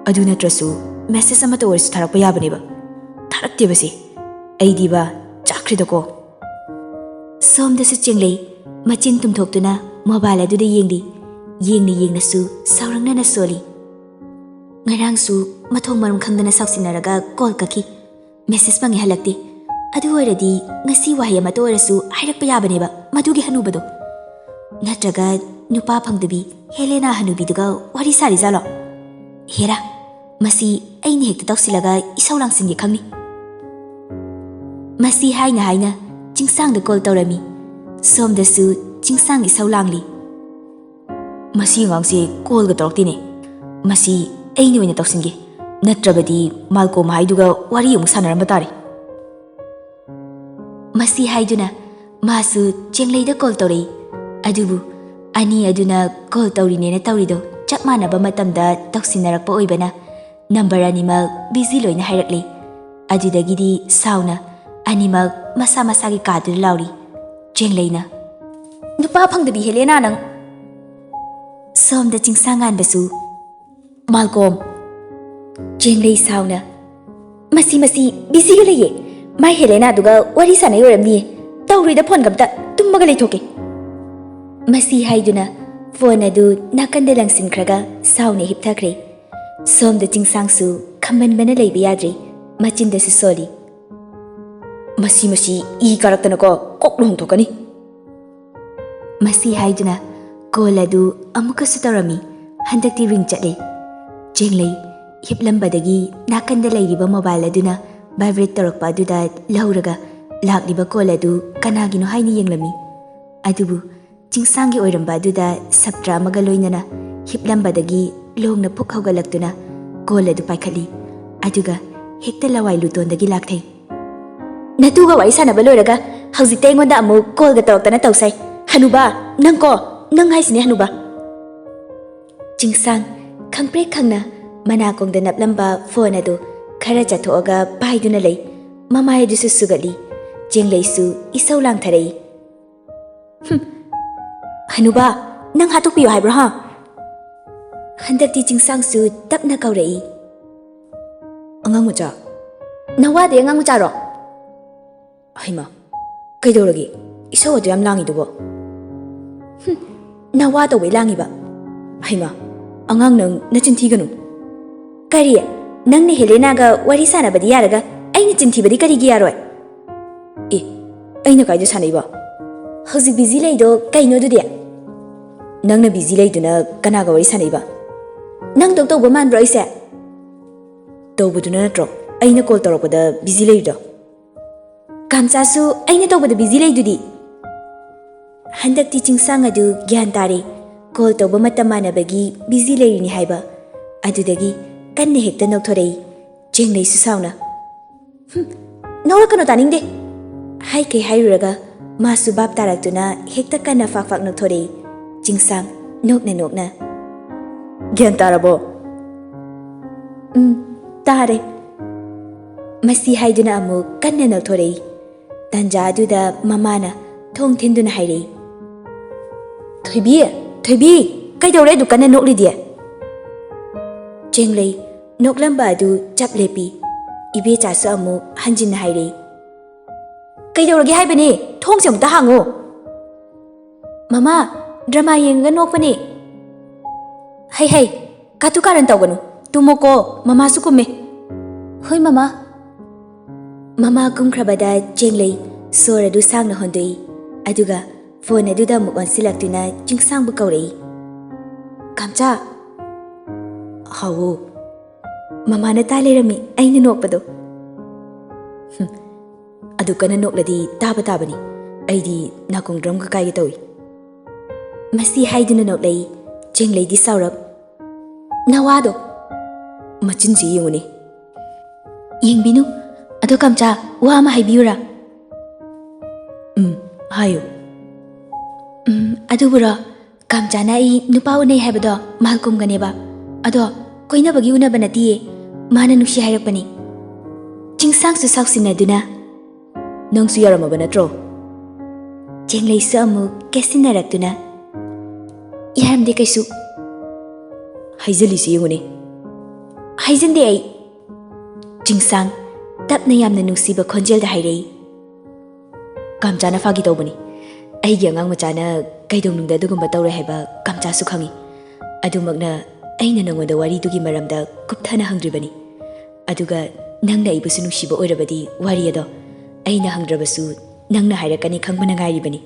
ꯑꯗꯨ ꯅꯠꯇ꯭ꯔꯁꯨ message ꯑꯃꯠꯇ ꯑꯣꯏꯔꯁꯨ ꯊꯥꯔꯛꯄ ꯌꯥꯕꯅꯦꯕ꯫ ꯊꯥꯔꯛꯇꯦꯕꯁꯦ꯫ ꯑꯩꯗꯤꯕ ꯆꯥꯛꯈ꯭ꯔꯦꯗꯀꯣ꯫" ꯁꯣꯝꯗꯁꯨ ꯆꯦꯡꯂꯩ ꯃꯆꯤꯟ ꯇꯨꯝꯊꯣꯛꯇꯨꯅ mobile ꯑꯗꯨꯗ ꯌꯦꯡꯂꯤ꯫ ꯌꯦꯡꯅ ꯌꯦꯡꯅꯁꯨ ꯁꯥꯎꯔꯪꯅꯅ ꯁꯣꯜꯂꯤ꯫ "ꯉꯔꯥꯡꯁꯨ ꯃꯊꯣꯡ ꯃꯔꯝ ꯈꯪꯗꯅ ꯁꯥꯎꯁꯤꯟꯅꯔꯒ call ꯀꯛꯈꯤ꯫ ꯃꯦꯁꯦꯖ ꯐꯪꯉꯦ, ꯍꯜꯂꯛꯇꯦ꯫ ꯑꯗꯨ ꯑꯣꯏꯔꯗꯤ ꯉꯁꯤ ꯋꯥꯍꯩ ꯑꯃꯇ ꯑꯣꯏꯔꯁꯨ ꯍꯥꯏꯔꯛꯄ ꯌꯥꯕꯅꯦꯕ ꯃꯗꯨꯒꯤ ꯍꯅꯨꯕꯗꯣ꯫ ꯅꯠꯇ꯭ꯔꯒ ꯅꯨꯄꯥ ꯐꯪꯗꯕꯤ ꯍꯦꯂꯦꯅꯥ ꯍꯅꯨꯕꯤꯗꯨꯒ ꯋꯥꯔꯤ ꯁꯥꯔꯤꯖꯥꯠꯂꯣ? ꯍꯦꯔꯥ, ꯃꯁꯤ ꯑꯩꯅ ꯍꯦꯛꯇ ꯇꯧꯁꯤꯜꯂꯒ ꯏꯁꯧ ꯂꯥꯡꯁꯤꯟꯒꯦ ꯈꯪꯅꯤ꯫ ꯃꯁꯤ ꯍꯥꯏꯅ ꯍꯥꯏꯅ ꯆꯤꯡꯁꯥꯡꯗ ꯀꯣꯜ ꯇꯧꯔꯝꯃꯤ꯫ ꯁꯣꯝꯗꯁꯨ ꯆꯤꯡꯁꯥꯡ ꯏꯁꯧ ꯂꯥꯡꯂꯤ꯫ "ꯃꯁꯤ ꯑꯉꯥꯡꯁꯦ ꯀꯣꯜꯒ ꯇꯧꯔꯛꯇꯦꯅꯦ꯫ ꯃꯁꯤ ꯑꯩꯅ ꯑꯣꯏꯅ ꯇꯧꯁꯤꯟꯒꯦ꯫ ꯅꯠꯇ꯭ꯔꯕꯗꯤ ꯃꯥꯜꯀꯣꯝ ꯍꯥꯏꯗꯨꯒ ꯋꯥꯔꯤ ꯑꯃꯨꯛ ꯁꯥꯟꯅꯔꯝꯕ ꯇꯥꯔꯦ꯫" ꯃꯁꯤ ꯍꯥꯏꯗꯨꯅ ꯃꯥꯁꯨ ꯆꯦꯡꯂꯩꯗ ꯀꯣꯜ ꯇꯧꯔꯛꯏ꯫ ꯑꯗꯨꯕꯨ ꯑꯅꯤ ꯑꯗꯨꯅ ꯀꯣꯜ ꯇꯧꯔꯤꯅꯦꯅ ꯇꯧꯔꯤꯗꯣ ꯆꯞ ꯃꯥꯟꯅꯕ ꯃꯇꯝꯗ ꯇꯧꯁꯤꯟꯅꯔꯛꯄ ꯑꯣꯏꯕꯅ ꯅꯝꯕꯔ ꯑꯅꯤꯃꯛ ꯕꯤꯖꯤ ꯂꯣꯏꯅ ꯍꯥꯏꯔꯛꯂꯦ꯫ ꯑꯗꯨꯗꯒꯤꯗꯤ ꯁꯥꯎꯅ ꯑꯅꯤꯃꯛ ꯃꯁꯥ ꯃꯁꯥꯒꯤ ꯀꯥꯗꯨꯗ ꯂꯥꯎꯔꯤ꯫ ꯆꯦꯡꯂꯩꯅ, "ꯅꯨꯄꯥ ꯐꯪꯗꯕꯤ ꯍꯦꯂꯦꯅꯥ ꯅꯪ!" ꯁꯣꯝꯗ ꯆꯤꯡꯁꯥꯡꯉꯥꯟꯕꯁꯨ, "ꯃꯥꯜꯀꯣꯝ!" ꯆꯦꯡꯂꯩ ꯁꯥꯎꯅ, "ꯃꯁꯤ, ꯃꯁꯤ ꯕꯤꯖꯤꯒ ꯂꯩꯌꯦ꯫ ꯃꯥꯏ ꯍꯦꯂꯦꯅꯥꯗꯨꯒ ꯋꯥꯔꯤ ꯁꯥꯟꯅꯩ ꯑꯣꯏꯔꯝꯅꯤꯌꯦ꯫ ꯇꯧꯔꯣꯏꯗ ꯐꯣꯟꯒ ꯑꯝꯇ, ꯇꯨꯝꯃꯒ ꯂꯩꯊꯣꯛꯀꯦ꯫" ꯃꯁꯤ ꯍꯥꯏꯗꯨꯅ ꯐꯣꯟ ꯑꯗꯨ ꯅꯥꯀꯟꯗ ꯂꯪꯁꯤꯟꯈ꯭ꯔꯒ ꯁꯥꯎꯅ ꯍꯤꯞꯊꯈ꯭ꯔꯦ꯫ ꯁꯣꯝꯗ ꯆꯤꯡꯁꯥꯡꯁꯨ ꯈꯝꯕꯟꯕꯅ ꯂꯩꯕ ꯌꯥꯗ꯭ꯔꯦ꯫ ꯃꯆꯤꯟꯗꯁꯨ ꯁꯣꯜꯂꯤ꯫ "ꯃꯁꯤ, ꯃꯁꯤ ꯏ ꯀꯥꯔꯛꯇꯅꯀꯣ ꯀꯣꯛ ꯂꯨꯍꯣꯡꯊꯣꯛꯀꯅꯤ꯫" ꯃꯁꯤ ꯍꯥꯏꯗꯨꯅ ꯀꯣꯜ ꯑꯗꯨ ꯑꯃꯨꯛꯀꯁꯨ ꯇꯧꯔꯝꯃꯤ꯫ ꯍꯟꯗꯛꯇꯤ ꯔꯤꯡ ꯆꯠꯂꯦ꯫ ꯆꯦꯡꯂꯩ ꯍꯤꯞꯂꯝꯕꯗꯒꯤ ꯅꯥꯀꯟꯗ ꯂꯩꯔꯤꯕ ꯃꯣꯕꯥꯏꯜ ꯑꯗꯨꯅ ꯚꯥꯏꯕ꯭ꯔꯦꯠ ꯇꯧꯔꯛꯄ ꯑꯗꯨꯗ ꯂꯧꯔꯒ ꯂꯥꯛꯂꯤꯕ ꯀꯣꯜ ꯑꯗꯨ ꯀꯅꯥꯒꯤꯅꯣ ꯍꯥꯏꯅ ꯌꯦꯡꯂꯝꯃꯤ꯫ ꯑꯗꯨꯕꯨ ꯆꯤꯡꯁꯥꯡꯒꯤ ꯑꯣꯏꯔꯝꯕ ꯑꯗꯨꯗ ꯁꯞꯇ꯭ꯔ ꯑꯃꯒ ꯂꯣꯏꯅꯅ ꯍꯤꯞꯂꯝꯕꯗꯒꯤ ꯂꯣꯡꯅ ꯐꯨꯛ ꯍꯧꯒꯠꯂꯛꯇꯨꯅ ꯀꯣꯜ ꯑꯗꯨ ꯄꯥꯏꯈꯠꯂꯤ꯫ ꯑꯗꯨꯒ ꯍꯦꯛꯇ ꯂꯋꯥꯏ ꯂꯨꯇꯣꯟꯗꯒꯤ ꯂꯥꯛꯊꯩ꯫ "ꯅꯇꯨꯒ ꯋꯥꯔꯤ ꯁꯥꯟꯅꯕ ꯂꯣꯏꯔꯒ ꯍꯧꯖꯤꯛꯇ ꯑꯩꯉꯣꯟꯗ ꯑꯃꯨꯛ ꯀꯣꯜꯒ ꯇꯧꯔꯛꯇꯅ ꯇꯧꯁꯥꯏ꯫ ꯍꯅꯨꯕꯥ, ꯅꯪꯀꯣ, ꯅꯪ ꯍꯥꯏꯁꯤꯅꯦ ꯍꯅꯨꯕꯥ꯫" ꯆꯤꯡꯁꯥꯡ ꯈꯪꯄ꯭ꯔꯦꯛ ꯈꯪꯅ ꯃꯅꯥꯀꯣꯡꯗ ꯅꯞꯂꯝꯕ ꯐꯣꯟ ꯑꯗꯨ ꯈꯔ ꯆꯠꯊꯣꯛꯑꯒ ꯄꯥꯏꯗꯨꯅ ꯂꯩ꯫ ꯃꯃꯥꯏ ꯑꯗꯨꯁꯨ ꯁꯨꯒꯠꯂꯤ꯫ ꯆꯦꯡꯂꯩꯁꯨ ꯏꯁꯧ ꯂꯥꯡꯊꯔꯛꯏ꯫ "ꯍꯨꯝ, ꯍꯅꯨꯕꯥ, ꯅꯪ ꯍꯥꯠꯇꯣꯛꯄꯤꯌꯣ ꯍꯥꯏꯕ꯭ꯔꯣ, ꯍꯥ?" ꯍꯟꯗꯛꯇꯤ ꯆꯤꯡꯁꯥꯡꯁꯨ ꯇꯞꯅ ꯀꯧꯔꯛꯏ꯫ "ꯑꯉꯥꯡ ꯃꯆꯥ, ꯅꯋꯥꯗꯤ ꯑꯉꯥꯡ ꯃꯆꯥꯔꯣ?" "ꯍꯩꯃꯥ, ꯀꯩꯗꯧꯔꯒꯦ? ꯏꯁꯧ ꯑꯗꯨ ꯌꯥꯝ ꯂꯥꯡꯉꯤꯗꯨꯕꯣ?" "ꯍꯨꯝ, ꯅꯋꯥ ꯇꯧꯕꯩ ꯂꯥꯡꯉꯤꯕ꯫" "ꯍꯩꯃꯥ, ꯑꯉꯥꯡ ꯅꯪ ꯅꯆꯤꯟ ꯊꯤꯒꯅꯨ꯫" "ꯀꯔꯤ? ꯅꯪꯅ ꯍꯦꯂꯦꯅꯥꯒ ꯋꯥꯔꯤ ꯁꯥꯟꯅꯕꯗꯤ ꯌꯥꯔꯒ ꯑꯩꯅ ꯆꯤꯟ ꯊꯤꯕꯗꯤ ꯀꯔꯤꯒꯤ ꯌꯥꯔꯣꯏ? ꯑꯦ, ꯑꯩꯅ ꯀꯥꯏꯗ ꯁꯥꯟꯅꯩꯕ? ꯍꯧꯖꯤꯛ ꯕꯤꯖꯤ ꯂꯩꯗꯣ ꯀꯩꯅꯣ ꯑꯗꯨꯗꯤ? ꯅꯪꯅ ꯕꯤꯖꯤ ꯂꯩꯗꯨꯅ ꯀꯅꯥꯒ ꯋꯥꯔꯤ ꯁꯥꯟꯅꯩꯕ? ꯅꯪ ꯇꯧ ꯇꯧꯕ ꯃꯥꯟꯕ꯭ꯔꯣ ꯑꯩꯁꯦ? ꯇꯧꯕꯗꯨꯅ ꯅꯠꯇ꯭ꯔꯣ ꯑꯩꯅ ꯀꯣꯜ ꯇꯧꯔꯛꯄꯗ ꯕꯤꯖꯤ ꯂꯩꯔꯤꯗꯣ? ꯀꯥꯝꯆꯥꯁꯨ ꯑꯩꯅ ꯇꯧꯕꯗ ꯕꯤꯖꯤ ꯂꯩꯗꯨꯗꯤ꯫ ꯍꯟꯗꯛꯇꯤ ꯆꯤꯡꯁꯥꯡ ꯑꯗꯨ ꯒ꯭ꯌꯥꯟ ꯇꯥꯔꯦ꯫ ꯀꯣꯜ ꯇꯧꯕ ꯃꯇꯝ ꯃꯥꯟꯅꯕꯒꯤ ꯕꯤꯖꯤ ꯂꯩꯔꯤꯅꯤ ꯍꯥꯏꯕ꯫ ꯑꯗꯨꯗꯒꯤ ꯀꯟꯅ ꯍꯦꯛꯇ ꯅꯣꯛꯊꯣꯔꯛꯏ꯫ ꯆꯦꯡꯂꯩꯁꯨ ꯁꯥꯎꯅ, "ꯍꯨꯝ, ꯅꯣꯛꯂꯛꯀꯅꯨ, ꯇꯥꯅꯤꯡꯗꯦ!" ꯍꯥꯏꯈꯩ ꯍꯥꯏꯔꯨꯔꯒ ꯃꯥꯁꯨ ꯚꯥꯞ ꯇꯥꯔꯛꯇꯨꯅ ꯍꯦꯛꯇ ꯀꯟꯅ ꯐꯥꯛ ꯐꯥꯛ ꯅꯣꯛꯊꯣꯔꯛꯏ꯫ ꯆꯤꯡꯁꯥꯡ ꯅꯣꯛꯅ ꯅꯣꯛꯅ, "ꯒ꯭ꯌꯥꯟ ꯇꯥꯔꯕꯣ?" "ꯎꯝ, ꯇꯥꯔꯦ꯫" ꯃꯁꯤ ꯍꯥꯏꯗꯨꯅ ꯑꯃꯨꯛ ꯀꯟꯅ ꯅꯣꯛꯊꯣꯔꯛꯏ꯫ ꯇꯥꯟꯖꯥ ꯑꯗꯨꯗ ꯃꯃꯥꯅ ꯊꯣꯡ ꯊꯤꯟꯗꯨꯅ ꯍꯥꯏꯔꯛꯏ, "ꯊꯣꯏꯕꯤ, ꯊꯣꯏꯕꯤ, ꯀꯩꯗꯧꯔꯦ ꯑꯗꯨ ꯀꯟꯅ ꯅꯣꯛꯂꯤꯗꯤ?" ꯆꯦꯡꯂꯩ ꯅꯣꯛꯂꯝꯕ ꯑꯗꯨ ꯆꯞ ꯂꯦꯞꯄꯤ꯫ ꯏꯕꯦꯆꯥꯁꯨ ꯑꯃꯨꯛ ꯍꯟꯖꯤꯟꯅ ꯍꯥꯏꯔꯛꯏ, "ꯀꯩꯗꯧꯔꯒꯦ ꯍꯥꯏꯕꯅꯦ? ꯊꯣꯡꯁꯦ ꯑꯃꯨꯛꯇ ꯍꯥꯡꯉꯣ!" "ꯃꯃꯥ, ꯗ꯭ꯔꯃꯥ ꯌꯦꯡꯉꯒ ꯅꯣꯛꯄꯅꯦ꯫" "ꯍꯩ ꯍꯩ, ꯀꯥꯇꯨ ꯀꯥꯔꯟ ꯇꯧꯒꯅꯨ, ꯇꯨꯝꯃꯣꯀꯣ, ꯃꯃꯥꯁꯨ ꯀꯨꯝꯃꯦ꯫" "ꯍꯣꯏ ꯃꯃꯥ꯫" ꯃꯃꯥ ꯀꯨꯝꯈ꯭ꯔꯕꯗ ꯆꯦꯡꯂꯩ ꯁꯣꯔ ꯑꯗꯨ ꯁꯥꯡꯅ ꯍꯣꯟꯗꯣꯛꯏ, ꯑꯗꯨꯒ ꯐꯣꯟ ꯑꯗꯨꯗ ꯑꯃꯨꯛ ꯑꯣꯟꯁꯤꯜꯂꯛꯇꯨꯅ ꯆꯤꯡꯁꯥꯡꯕꯨ ꯀꯧꯔꯛꯏ, "ꯀꯥꯝꯆꯥ!" "ꯍꯥꯎꯋꯣ?" "ꯃꯃꯥꯅ ꯇꯥ ꯂꯩꯔꯝꯃꯤ ꯑꯩꯅ ꯅꯣꯛꯄꯗꯣ꯫" "ꯍꯨꯝ, ꯑꯗꯨ ꯀꯟꯅ ꯅꯣꯛꯂꯗꯤ ꯇꯥꯕ ꯇꯥꯕꯅꯤ꯫ ꯑꯩꯗꯤ ꯅꯥꯀꯣꯡ ꯗ꯭ꯔꯝꯒ ꯀꯥꯏꯒꯦ ꯇꯧꯏ꯫" ꯃꯁꯤ ꯍꯥꯏꯗꯨꯅ ꯅꯣꯛꯂꯛꯏ꯫ ꯆꯦꯡꯂꯩꯗꯤ ꯁꯥꯎꯔꯞ, "ꯅꯋꯥꯗꯣ!" "ꯃꯆꯤꯟꯁꯤ ꯌꯦꯡꯉꯨꯅꯦ꯫" "ꯌꯦꯡꯕꯤꯅꯨ꯫ ꯑꯗꯣ ꯀꯥꯝꯆꯥ, ꯋꯥ ꯑꯃ ꯍꯥꯏꯕꯤꯌꯨꯔꯥ?" "ꯎꯝ, ꯍꯥꯏꯌꯨ꯫" "ꯎꯝ, ꯑꯗꯨꯕꯨꯔꯣ, ꯀꯥꯝꯆꯥꯅ ꯑꯩ ꯅꯨꯄꯥ ꯎꯅꯩ ꯍꯥꯏꯕꯗꯣ ꯃꯥꯜꯀꯣꯝꯒꯅꯦꯕ꯫ ꯑꯗꯣ ꯀꯣꯏꯅꯕꯒꯤ ꯎꯅꯕ ꯅꯠꯇꯤꯌꯦ, ꯃꯥꯅ ꯅꯨꯡꯁꯤ ꯍꯥꯏꯔꯛꯄꯅꯤ꯫" ꯆꯤꯡꯁꯥꯡꯁꯨ ꯁꯥꯎꯁꯤꯟꯅꯗꯨꯅ, "ꯅꯪꯁꯨ ꯌꯥꯔꯝꯃꯕ ꯅꯠꯇ꯭ꯔꯣ?" ꯆꯦꯡꯂꯩꯁꯨ ꯑꯃꯨꯛ ꯀꯦꯠꯁꯤꯟꯅꯔꯛꯇꯨꯅ, "ꯌꯥꯔꯝꯗꯦ ꯀꯩꯁꯨ꯫" "ꯍꯥꯏꯖꯜꯂꯤꯁꯤ ꯌꯦꯡꯉꯨꯅꯦ꯫" "ꯍꯥꯏꯖꯟꯗꯦ ꯑꯩ꯫" ꯆꯤꯡꯁꯥꯡ ꯇꯞꯅ ꯌꯥꯝꯅ ꯅꯨꯡꯁꯤꯕ ꯈꯣꯟꯖꯦꯜꯗ ꯍꯥꯏꯔꯛꯏ, "ꯀꯥꯝꯆꯥꯅ ꯐꯥꯒꯤ ꯇꯧꯕꯅꯤ꯫ ꯑꯩꯒꯤ ꯑꯉꯥꯡ ꯃꯆꯥꯅ ꯀꯩꯗꯧꯅꯨꯡꯗ ꯑꯗꯨꯒꯨꯝꯕ ꯇꯧꯔꯣꯏ ꯍꯥꯏꯕ ꯀꯥꯝꯆꯥꯁꯨ ꯈꯪꯏ꯫ ꯑꯗꯨꯃꯛꯅ ꯑꯩꯅ ꯅꯉꯣꯟꯗ ꯋꯥꯔꯤꯗꯨꯒꯤ ꯃꯔꯝꯗ ꯀꯨꯞꯊꯅ ꯍꯪꯗ꯭ꯔꯤꯕꯅꯤ꯫ ꯑꯗꯨꯒ ꯅꯪꯅ ꯑꯩꯕꯨꯁꯨ ꯅꯨꯡꯁꯤꯕ ꯑꯣꯏꯔꯕꯗꯤ ꯋꯥꯔꯤ ꯑꯗꯣ ꯑꯩꯅ ꯍꯪꯗ꯭ꯔꯕꯁꯨ ꯅꯪꯅ ꯍꯥꯏꯔꯛꯀꯅꯤ ꯈꯪꯕꯅ ꯉꯥꯏꯔꯤꯕꯅꯤ꯫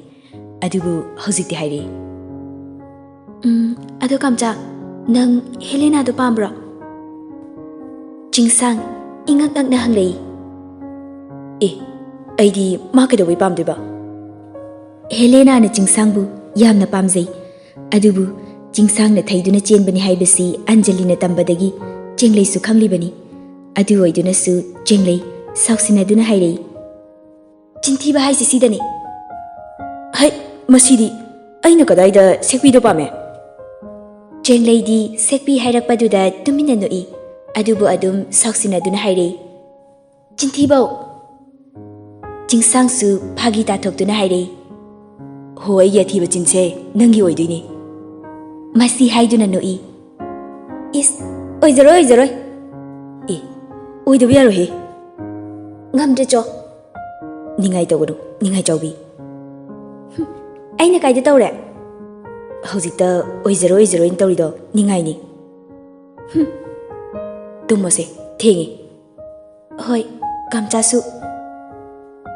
ꯑꯗꯨꯕꯨ ꯍꯧꯖꯤꯛꯇꯤ ꯍꯥꯏꯔꯛꯏ꯫ ꯎꯝ, ꯑꯗꯣ ꯀꯥꯝꯆꯥ, ꯅꯪ ꯍꯦꯂꯦꯅꯥꯗꯣ ꯄꯥꯝꯕ꯭ꯔꯣ? ꯆꯤꯡꯁꯥꯡ ꯏꯉꯛ ꯉꯛꯅ ꯍꯪꯂꯛꯏ꯫ ꯑꯦ, ꯑꯩꯗꯤ ꯃꯥ ꯀꯩꯗꯧꯕꯩ ꯄꯥꯝꯗꯣꯏꯕ? ꯍꯦꯂꯦꯅꯥꯅ ꯆꯤꯡꯁꯥꯡꯕꯨ ꯌꯥꯝꯅ ꯄꯥꯝꯖꯩ꯫ ꯑꯗꯨꯕꯨ ꯆꯤꯡꯁꯥꯡꯅ ꯊꯩꯗꯨꯅ ꯆꯦꯟꯕꯅꯤ ꯍꯥꯏꯕꯁꯤ ꯑꯟꯖꯂꯤꯅ ꯇꯝꯕꯗꯒꯤ ꯆꯦꯡꯂꯩꯁꯨ ꯈꯪꯂꯤꯕꯅꯤ꯫ ꯑꯗꯨ ꯑꯣꯏꯗꯨꯅꯁꯨ ꯆꯦꯡꯂꯩ ꯁꯥꯎꯁꯤꯟꯅꯗꯨꯅ ꯍꯥꯏꯔꯛꯏ, "ꯆꯤꯟꯊꯤꯕ ꯍꯥꯏꯁꯤ ꯁꯤꯗꯅꯤ꯫ ꯍꯩ, ꯃꯁꯤꯗꯤ ꯑꯩꯅ ꯀꯗꯥꯏꯗ ꯁꯦꯛꯄꯤꯗꯣ ꯄꯥꯝꯃꯦ?" ꯆꯦꯡꯂꯩꯗꯤ ꯁꯦꯛꯄꯤ ꯍꯥꯏꯔꯛꯄꯗꯨꯗ ꯇꯨꯃꯤꯟꯅ ꯅꯣꯛꯏ꯫ ꯑꯗꯨꯕꯨ ꯑꯗꯨꯝ ꯁꯥꯎꯁꯤꯟꯅꯗꯨꯅ ꯍꯥꯏꯔꯛꯏ, "ꯆꯤꯟꯊꯤꯕꯧ!" ꯆꯤꯡꯁꯥꯡꯁꯨ ꯐꯥꯒꯤ ꯇꯥꯊꯣꯛꯇꯨꯅ ꯍꯥꯏꯔꯛꯏ, "ꯍꯣ, ꯑꯩꯒꯤ ꯑꯊꯤꯕ ꯆꯤꯟꯁꯦ ꯅꯪꯒꯤ ꯑꯣꯏꯗꯣꯏꯅꯤ꯫" ꯃꯁꯤ ꯍꯥꯏꯗꯨꯅ ꯅꯣꯛꯏ꯫ "ꯏꯁ, ꯑꯣꯏꯖꯔꯣꯏ, ꯑꯣꯏꯖꯔꯣꯏ!" "ꯑꯦ, ꯑꯣꯏꯗꯕ ꯌꯥꯔꯣꯏꯍꯦ!" "ꯉꯝꯗ꯭ꯔꯦ ꯆꯣ!" "ꯅꯤꯡꯉꯥꯏ ꯇꯧꯒꯅꯨ, ꯅꯤꯡꯉꯥꯏ ꯆꯥꯎꯕꯤ!" "ꯍꯨꯝ, ꯑꯩꯅ ꯀꯥꯏꯗ ꯇꯧꯔꯦ?" "ꯍꯧꯖꯤꯛꯇ ꯑꯣꯏꯖꯔꯣꯏ, ꯑꯣꯏꯖꯔꯣꯏꯅ ꯇꯧꯔꯤꯗꯣ ꯅꯤꯡꯉꯥꯏꯅꯤ꯫" "ꯍꯨꯝ, ꯇꯨꯝꯃꯣꯁꯦ, ꯊꯦꯡꯉꯦ꯫" "ꯍꯣꯏ, ꯀꯥꯝꯆꯥꯁꯨ꯫"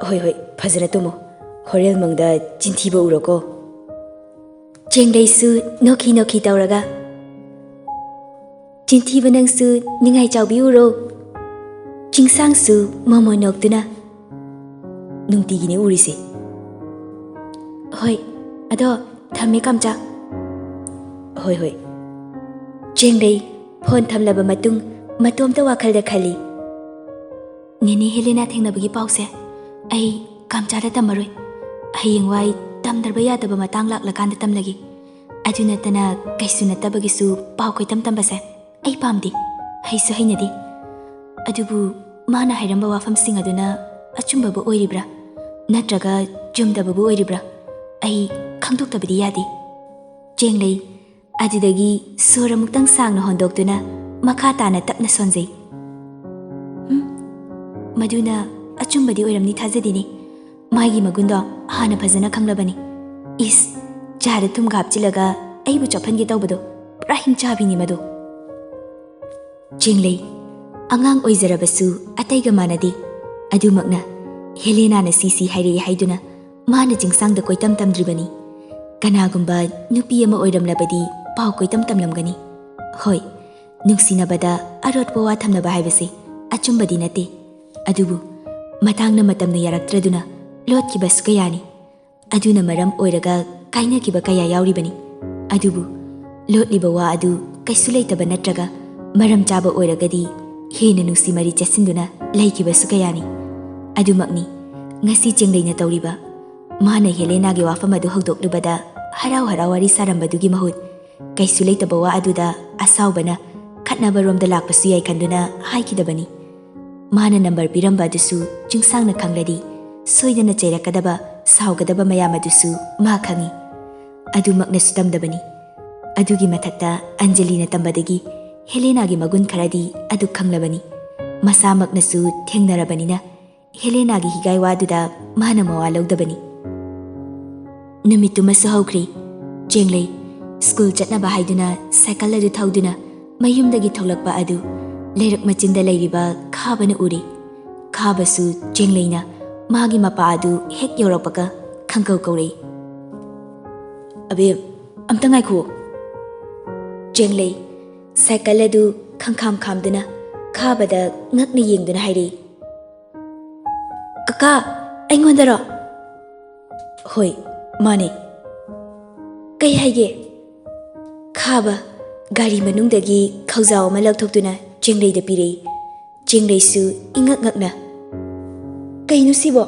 "ꯍꯣꯏ, ꯍꯣꯏ, ꯐꯖꯅ ꯇꯨꯝꯃꯣ꯫ ꯍꯣꯔꯦꯟ ꯃꯪꯗ ꯆꯤꯟꯊꯤꯕ ꯎꯔꯣꯀꯣ꯫" ꯆꯦꯡꯂꯩꯁꯨ ꯅꯣꯛꯈꯤ ꯅꯣꯛꯈꯤ ꯇꯧꯔꯒ, "ꯆꯤꯟꯊꯤꯕ ꯅꯪꯁꯨ ꯅꯤꯡꯉꯥꯏ ꯆꯥꯎꯕꯤ ꯎꯔꯣ꯫" ꯆꯤꯡꯁꯥꯡꯁꯨ ꯃꯣꯃꯣ ꯅꯣꯛꯇꯨꯅ, "ꯅꯨꯡꯇꯤꯒꯤꯅꯦ ꯎꯔꯤꯁꯦ꯫" "ꯍꯣꯏ, ꯑꯗꯣ ꯊꯝꯃꯦ ꯀꯥꯝꯆꯥ꯫" "ꯍꯣꯏ, ꯍꯣꯏ꯫" ꯆꯦꯡꯂꯩ ꯐꯣꯟ ꯊꯝꯂꯕ ꯃꯇꯨꯡ ꯃꯇꯣꯝꯇ ꯋꯥꯈꯜꯗ ꯈꯜꯂꯤ, "ꯅꯦꯅꯦ ꯍꯦꯂꯦꯅꯥ ꯊꯦꯡꯅꯕꯒꯤ ꯄꯥꯎꯁꯦ ꯑꯩ ꯀꯥꯝꯆꯥꯗ ꯇꯝꯃꯔꯣꯏ꯫ ꯍꯌꯦꯡꯋꯥꯏ ꯇꯝꯗ꯭ꯔꯕ ꯌꯥꯗꯕ ꯃꯇꯥꯡ ꯂꯥꯛꯂꯀꯥꯟꯗ ꯇꯝꯂꯒꯦ꯫ ꯑꯗꯨ ꯅꯠꯇꯅ ꯀꯩꯁꯨ ꯅꯠꯇꯕꯒꯤꯁꯨ ꯄꯥꯎ ꯀꯣꯏꯇꯝ ꯇꯝꯕꯁꯦ ꯑꯩ ꯄꯥꯝꯗꯦ, ꯍꯩꯁꯨ ꯍꯩꯅꯗꯦ꯫ ꯑꯗꯨꯕꯨ ꯃꯥꯅ ꯍꯥꯏꯔꯝꯕ ꯋꯥꯐꯝꯁꯤꯡ ꯑꯗꯨꯅ ꯑꯆꯨꯝꯕꯕꯨ ꯑꯣꯏꯔꯤꯕ꯭ꯔꯥ ꯅꯠꯇ꯭ꯔꯒ ꯆꯨꯝꯗꯕꯕꯨ ꯑꯣꯏꯔꯤꯕ꯭ꯔꯥ ꯑꯩ ꯈꯪꯗꯣꯛꯇꯕꯗꯤ ꯌꯥꯗꯦ꯫" ꯆꯦꯡꯂꯩ ꯑꯗꯨꯗꯒꯤ ꯁꯣꯔ ꯑꯃꯨꯛꯇꯪ ꯁꯥꯡꯅ ꯍꯣꯟꯗꯣꯛꯇꯨꯅ ꯃꯈꯥ ꯇꯥꯅ ꯇꯞꯅ ꯁꯣꯟꯖꯩ꯫ "ꯍꯨꯝ, ꯃꯗꯨꯅ ꯑꯆꯨꯝꯕꯗꯤ ꯑꯣꯏꯔꯝꯅꯤ ꯊꯥꯖꯗꯦꯅꯦ꯫ ꯃꯥꯒꯤ ꯃꯒꯨꯟꯗꯣ ꯍꯥꯟꯅ ꯐꯖꯅ ꯈꯪꯂꯕꯅꯤ꯫ ꯏꯁ, ꯆꯥꯗ ꯊꯨꯝꯒ ꯍꯥꯞꯆꯤꯜꯂꯒ ꯑꯩꯕꯨ ꯆꯣꯞꯍꯟꯒꯦ ꯇꯧꯕꯗꯣ ꯄꯨꯔꯥ ꯍꯤꯡꯆꯥꯕꯤꯅꯤ ꯃꯗꯨ꯫" ꯆꯦꯡꯂꯩ ꯑꯉꯥꯡ ꯑꯣꯏꯖꯔꯕꯁꯨ ꯑꯇꯩꯒ ꯃꯥꯟꯅꯗꯦ꯫ ꯑꯗꯨꯃꯛꯅ ꯍꯦꯂꯦꯅꯥꯅ ꯁꯤ ꯁꯤ ꯍꯥꯏꯔꯛꯏ ꯍꯥꯏꯗꯨꯅ ꯃꯥꯅ ꯆꯤꯡꯁꯥꯡꯗ ꯀꯣꯏꯇꯝ ꯇꯝꯗ꯭ꯔꯤꯕꯅꯤ꯫ ꯀꯅꯥꯒꯨꯝꯕ ꯅꯨꯄꯤ ꯑꯃ ꯑꯣꯏꯔꯝꯂꯕꯗꯤ ꯄꯥꯎ ꯀꯣꯏꯇꯝ ꯇꯝꯂꯝꯒꯅꯤ꯫ ꯍꯣꯏ, ꯅꯨꯡꯁꯤꯅꯕꯗ ꯑꯔꯣꯠꯄ ꯋꯥ ꯊꯝꯅꯕ ꯍꯥꯏꯕꯁꯦ ꯑꯆꯨꯝꯕꯗꯤ ꯅꯠꯇꯦ꯫ ꯑꯗꯨꯕꯨ ꯃꯇꯥꯡꯅ ꯃꯇꯝꯅ ꯌꯥꯔꯛꯇ꯭ꯔꯗꯨꯅ ꯂꯣꯠꯈꯤꯕꯁꯨ ꯀꯌꯥꯅꯤ꯫ ꯑꯗꯨꯅ ꯃꯔꯝ ꯑꯣꯏꯔꯒ ꯀꯥꯏꯅꯈꯤꯕ ꯀꯌꯥ ꯌꯥꯎꯔꯤꯕꯅꯤ꯫ ꯑꯗꯨꯕꯨ ꯂꯣꯠꯂꯤꯕ ꯋꯥ ꯑꯗꯨ ꯀꯩꯁꯨ ꯂꯩꯇꯕ ꯅꯠꯇ꯭ꯔꯒ ꯃꯔꯝ ꯆꯥꯕ ꯑꯣꯏꯔꯒꯗꯤ ꯍꯦꯟꯅ ꯅꯨꯡꯁꯤ ꯃꯔꯤ ꯆꯦꯠꯁꯤꯟꯗꯨꯅ ꯂꯩꯈꯤꯕꯁꯨ ꯀꯌꯥꯅꯤ꯫ ꯑꯗꯨꯃꯛꯅꯤ ꯉꯁꯤ ꯆꯦꯡꯂꯩꯅ ꯇꯧꯔꯤꯕ꯫ ꯃꯥꯅ ꯍꯦꯂꯦꯅꯥꯒꯤ ꯋꯥꯐꯝ ꯑꯗꯨ ꯍꯧꯗꯣꯛꯂꯨꯕꯗ ꯍꯔꯥꯎ ꯍꯔꯥꯎ ꯋꯥꯔꯤ ꯁꯥꯔꯝꯕꯗꯨꯒꯤ ꯃꯍꯨꯠ ꯀꯩꯁꯨ ꯂꯩꯇꯕ ꯋꯥ ꯑꯗꯨꯗ ꯑꯁꯥꯎꯕꯅ ꯈꯠꯅꯕꯔꯣꯝꯗ ꯂꯥꯛꯄꯁꯨ ꯌꯥꯏ ꯈꯟꯗꯨꯅ ꯍꯥꯏꯈꯤꯗꯕꯅꯤ꯫ ꯃꯥꯅ ꯅꯝꯕꯔ ꯄꯤꯔꯝꯕ ꯑꯗꯨꯁꯨ ꯆꯤꯡꯁꯥꯡꯅ ꯈꯪꯂꯗꯤ ꯁꯣꯏꯗꯅ ꯆꯩꯔꯛꯀꯗꯕ, ꯁꯥꯎꯒꯗꯕ ꯃꯌꯥꯝ ꯑꯗꯨꯁꯨ ꯃꯥ ꯈꯪꯏ꯫ ꯑꯗꯨꯃꯛꯅꯁꯨ ꯇꯝꯗꯕꯅꯤ꯫ ꯑꯗꯨꯒꯤ ꯃꯊꯛꯇ ꯑꯟꯖꯂꯤꯅ ꯇꯝꯕꯗꯒꯤ ꯍꯦꯂꯦꯅꯥꯒꯤ ꯃꯒꯨꯟ ꯈꯔꯗꯤ ꯑꯗꯨ ꯈꯪꯂꯕꯅꯤ꯫ ꯃꯁꯥꯃꯛꯅꯁꯨ ꯊꯦꯡꯅꯔꯕꯅꯤꯅ ꯍꯦꯂꯦꯅꯥꯒꯤ ꯍꯤꯒꯥꯏ ꯋꯥꯗꯨꯗ ꯃꯥꯅ ꯃꯋꯥ ꯂꯧꯗꯕꯅꯤ꯫ ꯅꯨꯃꯤꯠꯇꯨꯃꯁꯨ ꯍꯧꯈ꯭ꯔꯦ꯫ ꯆꯦꯡꯂꯩ ꯁ꯭ꯀꯨꯜ ꯆꯠꯅꯕ ꯍꯥꯏꯗꯨꯅ ꯁꯥꯏꯀꯜ ꯑꯗꯨ ꯊꯧꯗꯨꯅ ꯃꯌꯨꯝꯗꯒꯤ ꯊꯣꯛꯂꯛꯄ ꯑꯗꯨ ꯂꯩꯔꯛ ꯃꯆꯤꯟꯗ ꯂꯩꯔꯤꯕ ꯈꯥꯕꯅ ꯎꯔꯦ꯫ ꯈꯥꯕꯁꯨ ꯆꯦꯡꯂꯩꯅ ꯃꯥꯒꯤ ꯃꯄꯥ ꯑꯗꯨ ꯍꯦꯛ ꯌꯧꯔꯛꯄꯒ ꯈꯪꯀꯧ ꯀꯧꯔꯛꯏ꯫ "ꯑꯕꯦꯝ, ꯑꯝꯇ ꯉꯥꯏꯈꯣ!" ꯆꯦꯡꯂꯩ ꯁꯥꯏꯀꯜ ꯑꯗꯨ ꯈꯪꯈꯥꯝ ꯈꯥꯝꯗꯨꯅ ꯈꯥꯕꯗ ꯉꯛꯅ ꯌꯦꯡꯗꯨꯅ ꯍꯥꯏꯔꯛꯏ꯫ "ꯀꯀꯥ, ꯑꯩꯉꯣꯟꯗꯔꯣ?" "ꯍꯣꯏ, ꯃꯥꯅꯦ꯫ ꯀꯩ ꯍꯥꯏꯒꯦ?" ꯈꯥꯕ ꯒꯥꯔꯤ ꯃꯅꯨꯡꯗꯒꯤ ꯈꯧꯖꯥꯎ ꯑꯃ ꯂꯧꯊꯣꯛꯇꯨꯅ ꯆꯦꯡꯂꯩꯗ ꯄꯤꯔꯛꯏ꯫ ꯆꯦꯡꯂꯩꯁꯨ ꯏꯉꯛ ꯉꯛꯅ, "ꯀꯩꯅꯣ ꯁꯤꯕꯣ?"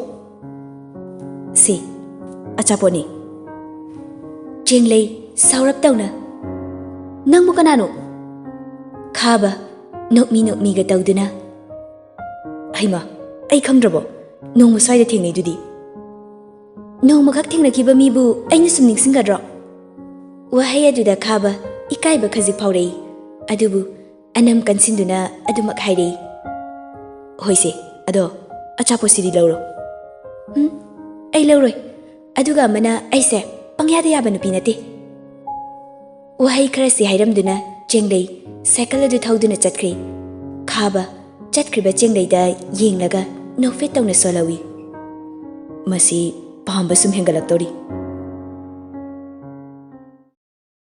"ꯁꯤ ꯑꯆꯥꯄꯣꯠꯅꯤ꯫" ꯆꯦꯡꯂꯩ ꯁꯥꯎꯔꯞ ꯇꯧꯅ, "ꯅꯪꯕꯨ ꯀꯅꯥꯅꯣ?" ꯈꯥꯕ ꯅꯣꯛꯃꯤ ꯅꯣꯛꯃꯤꯒ ꯇꯧꯗꯨꯅ, "ꯍꯩꯃꯥ, ꯑꯩ ꯈꯪꯗ꯭ꯔꯕꯣ? ꯅꯣꯡꯃ ꯁ꯭ꯋꯥꯏꯗ ꯊꯦꯡꯅꯩꯗꯨꯗꯤ꯫" "ꯅꯣꯡꯃꯈꯛ ꯊꯦꯡꯅꯈꯤꯕ ꯃꯤꯕꯨ ꯑꯩꯅ ꯁꯨꯝ ꯅꯤꯡꯁꯤꯡꯒꯗ꯭ꯔꯣ?" ꯋꯥꯍꯩ ꯑꯗꯨꯗ ꯈꯥꯕ ꯏꯀꯥꯏꯕ ꯈꯖꯤꯛ ꯐꯥꯎꯔꯛꯏ꯫ ꯑꯗꯨꯕꯨ ꯑꯅꯝ ꯀꯟꯁꯤꯟꯗꯨꯅ ꯑꯗꯨꯃꯛ ꯍꯥꯏꯔꯛꯏ꯫ "ꯍꯣꯏꯁꯦ, ꯑꯗꯣ ꯑꯆꯥꯄꯣꯠꯁꯤꯗꯤ ꯂꯧꯔꯣ꯫" "ꯎꯝ, ꯑꯩ ꯂꯧꯔꯣꯏ꯫ ꯑꯗꯨꯒ ꯑꯃꯅ, ꯑꯩꯁꯦ ꯄꯪꯌꯥꯗ ꯌꯥꯕ ꯅꯨꯄꯤ ꯅꯠꯇꯦ꯫" ꯋꯥꯍꯩ ꯈꯔꯁꯤ ꯍꯥꯏꯔꯝꯗꯨꯅ ꯆꯦꯡꯂꯩ ꯁꯥꯏꯀꯜ ꯑꯗꯨ ꯊꯧꯗꯨꯅ ꯆꯠꯈ꯭ꯔꯦ꯫ ꯊꯥꯕ ꯆꯠꯈ꯭ꯔꯤꯕ ꯆꯦꯡꯂꯩꯗ ꯌꯦꯡꯂꯒ ꯅꯣꯛꯐꯦꯠ ꯇꯧꯅ ꯁꯣꯜꯍꯧꯏ꯫ ꯃꯁꯤ ꯄꯥꯝꯕ ꯁꯨꯝ ꯍꯦꯟꯒꯠꯂꯛꯇꯧꯔꯤ꯫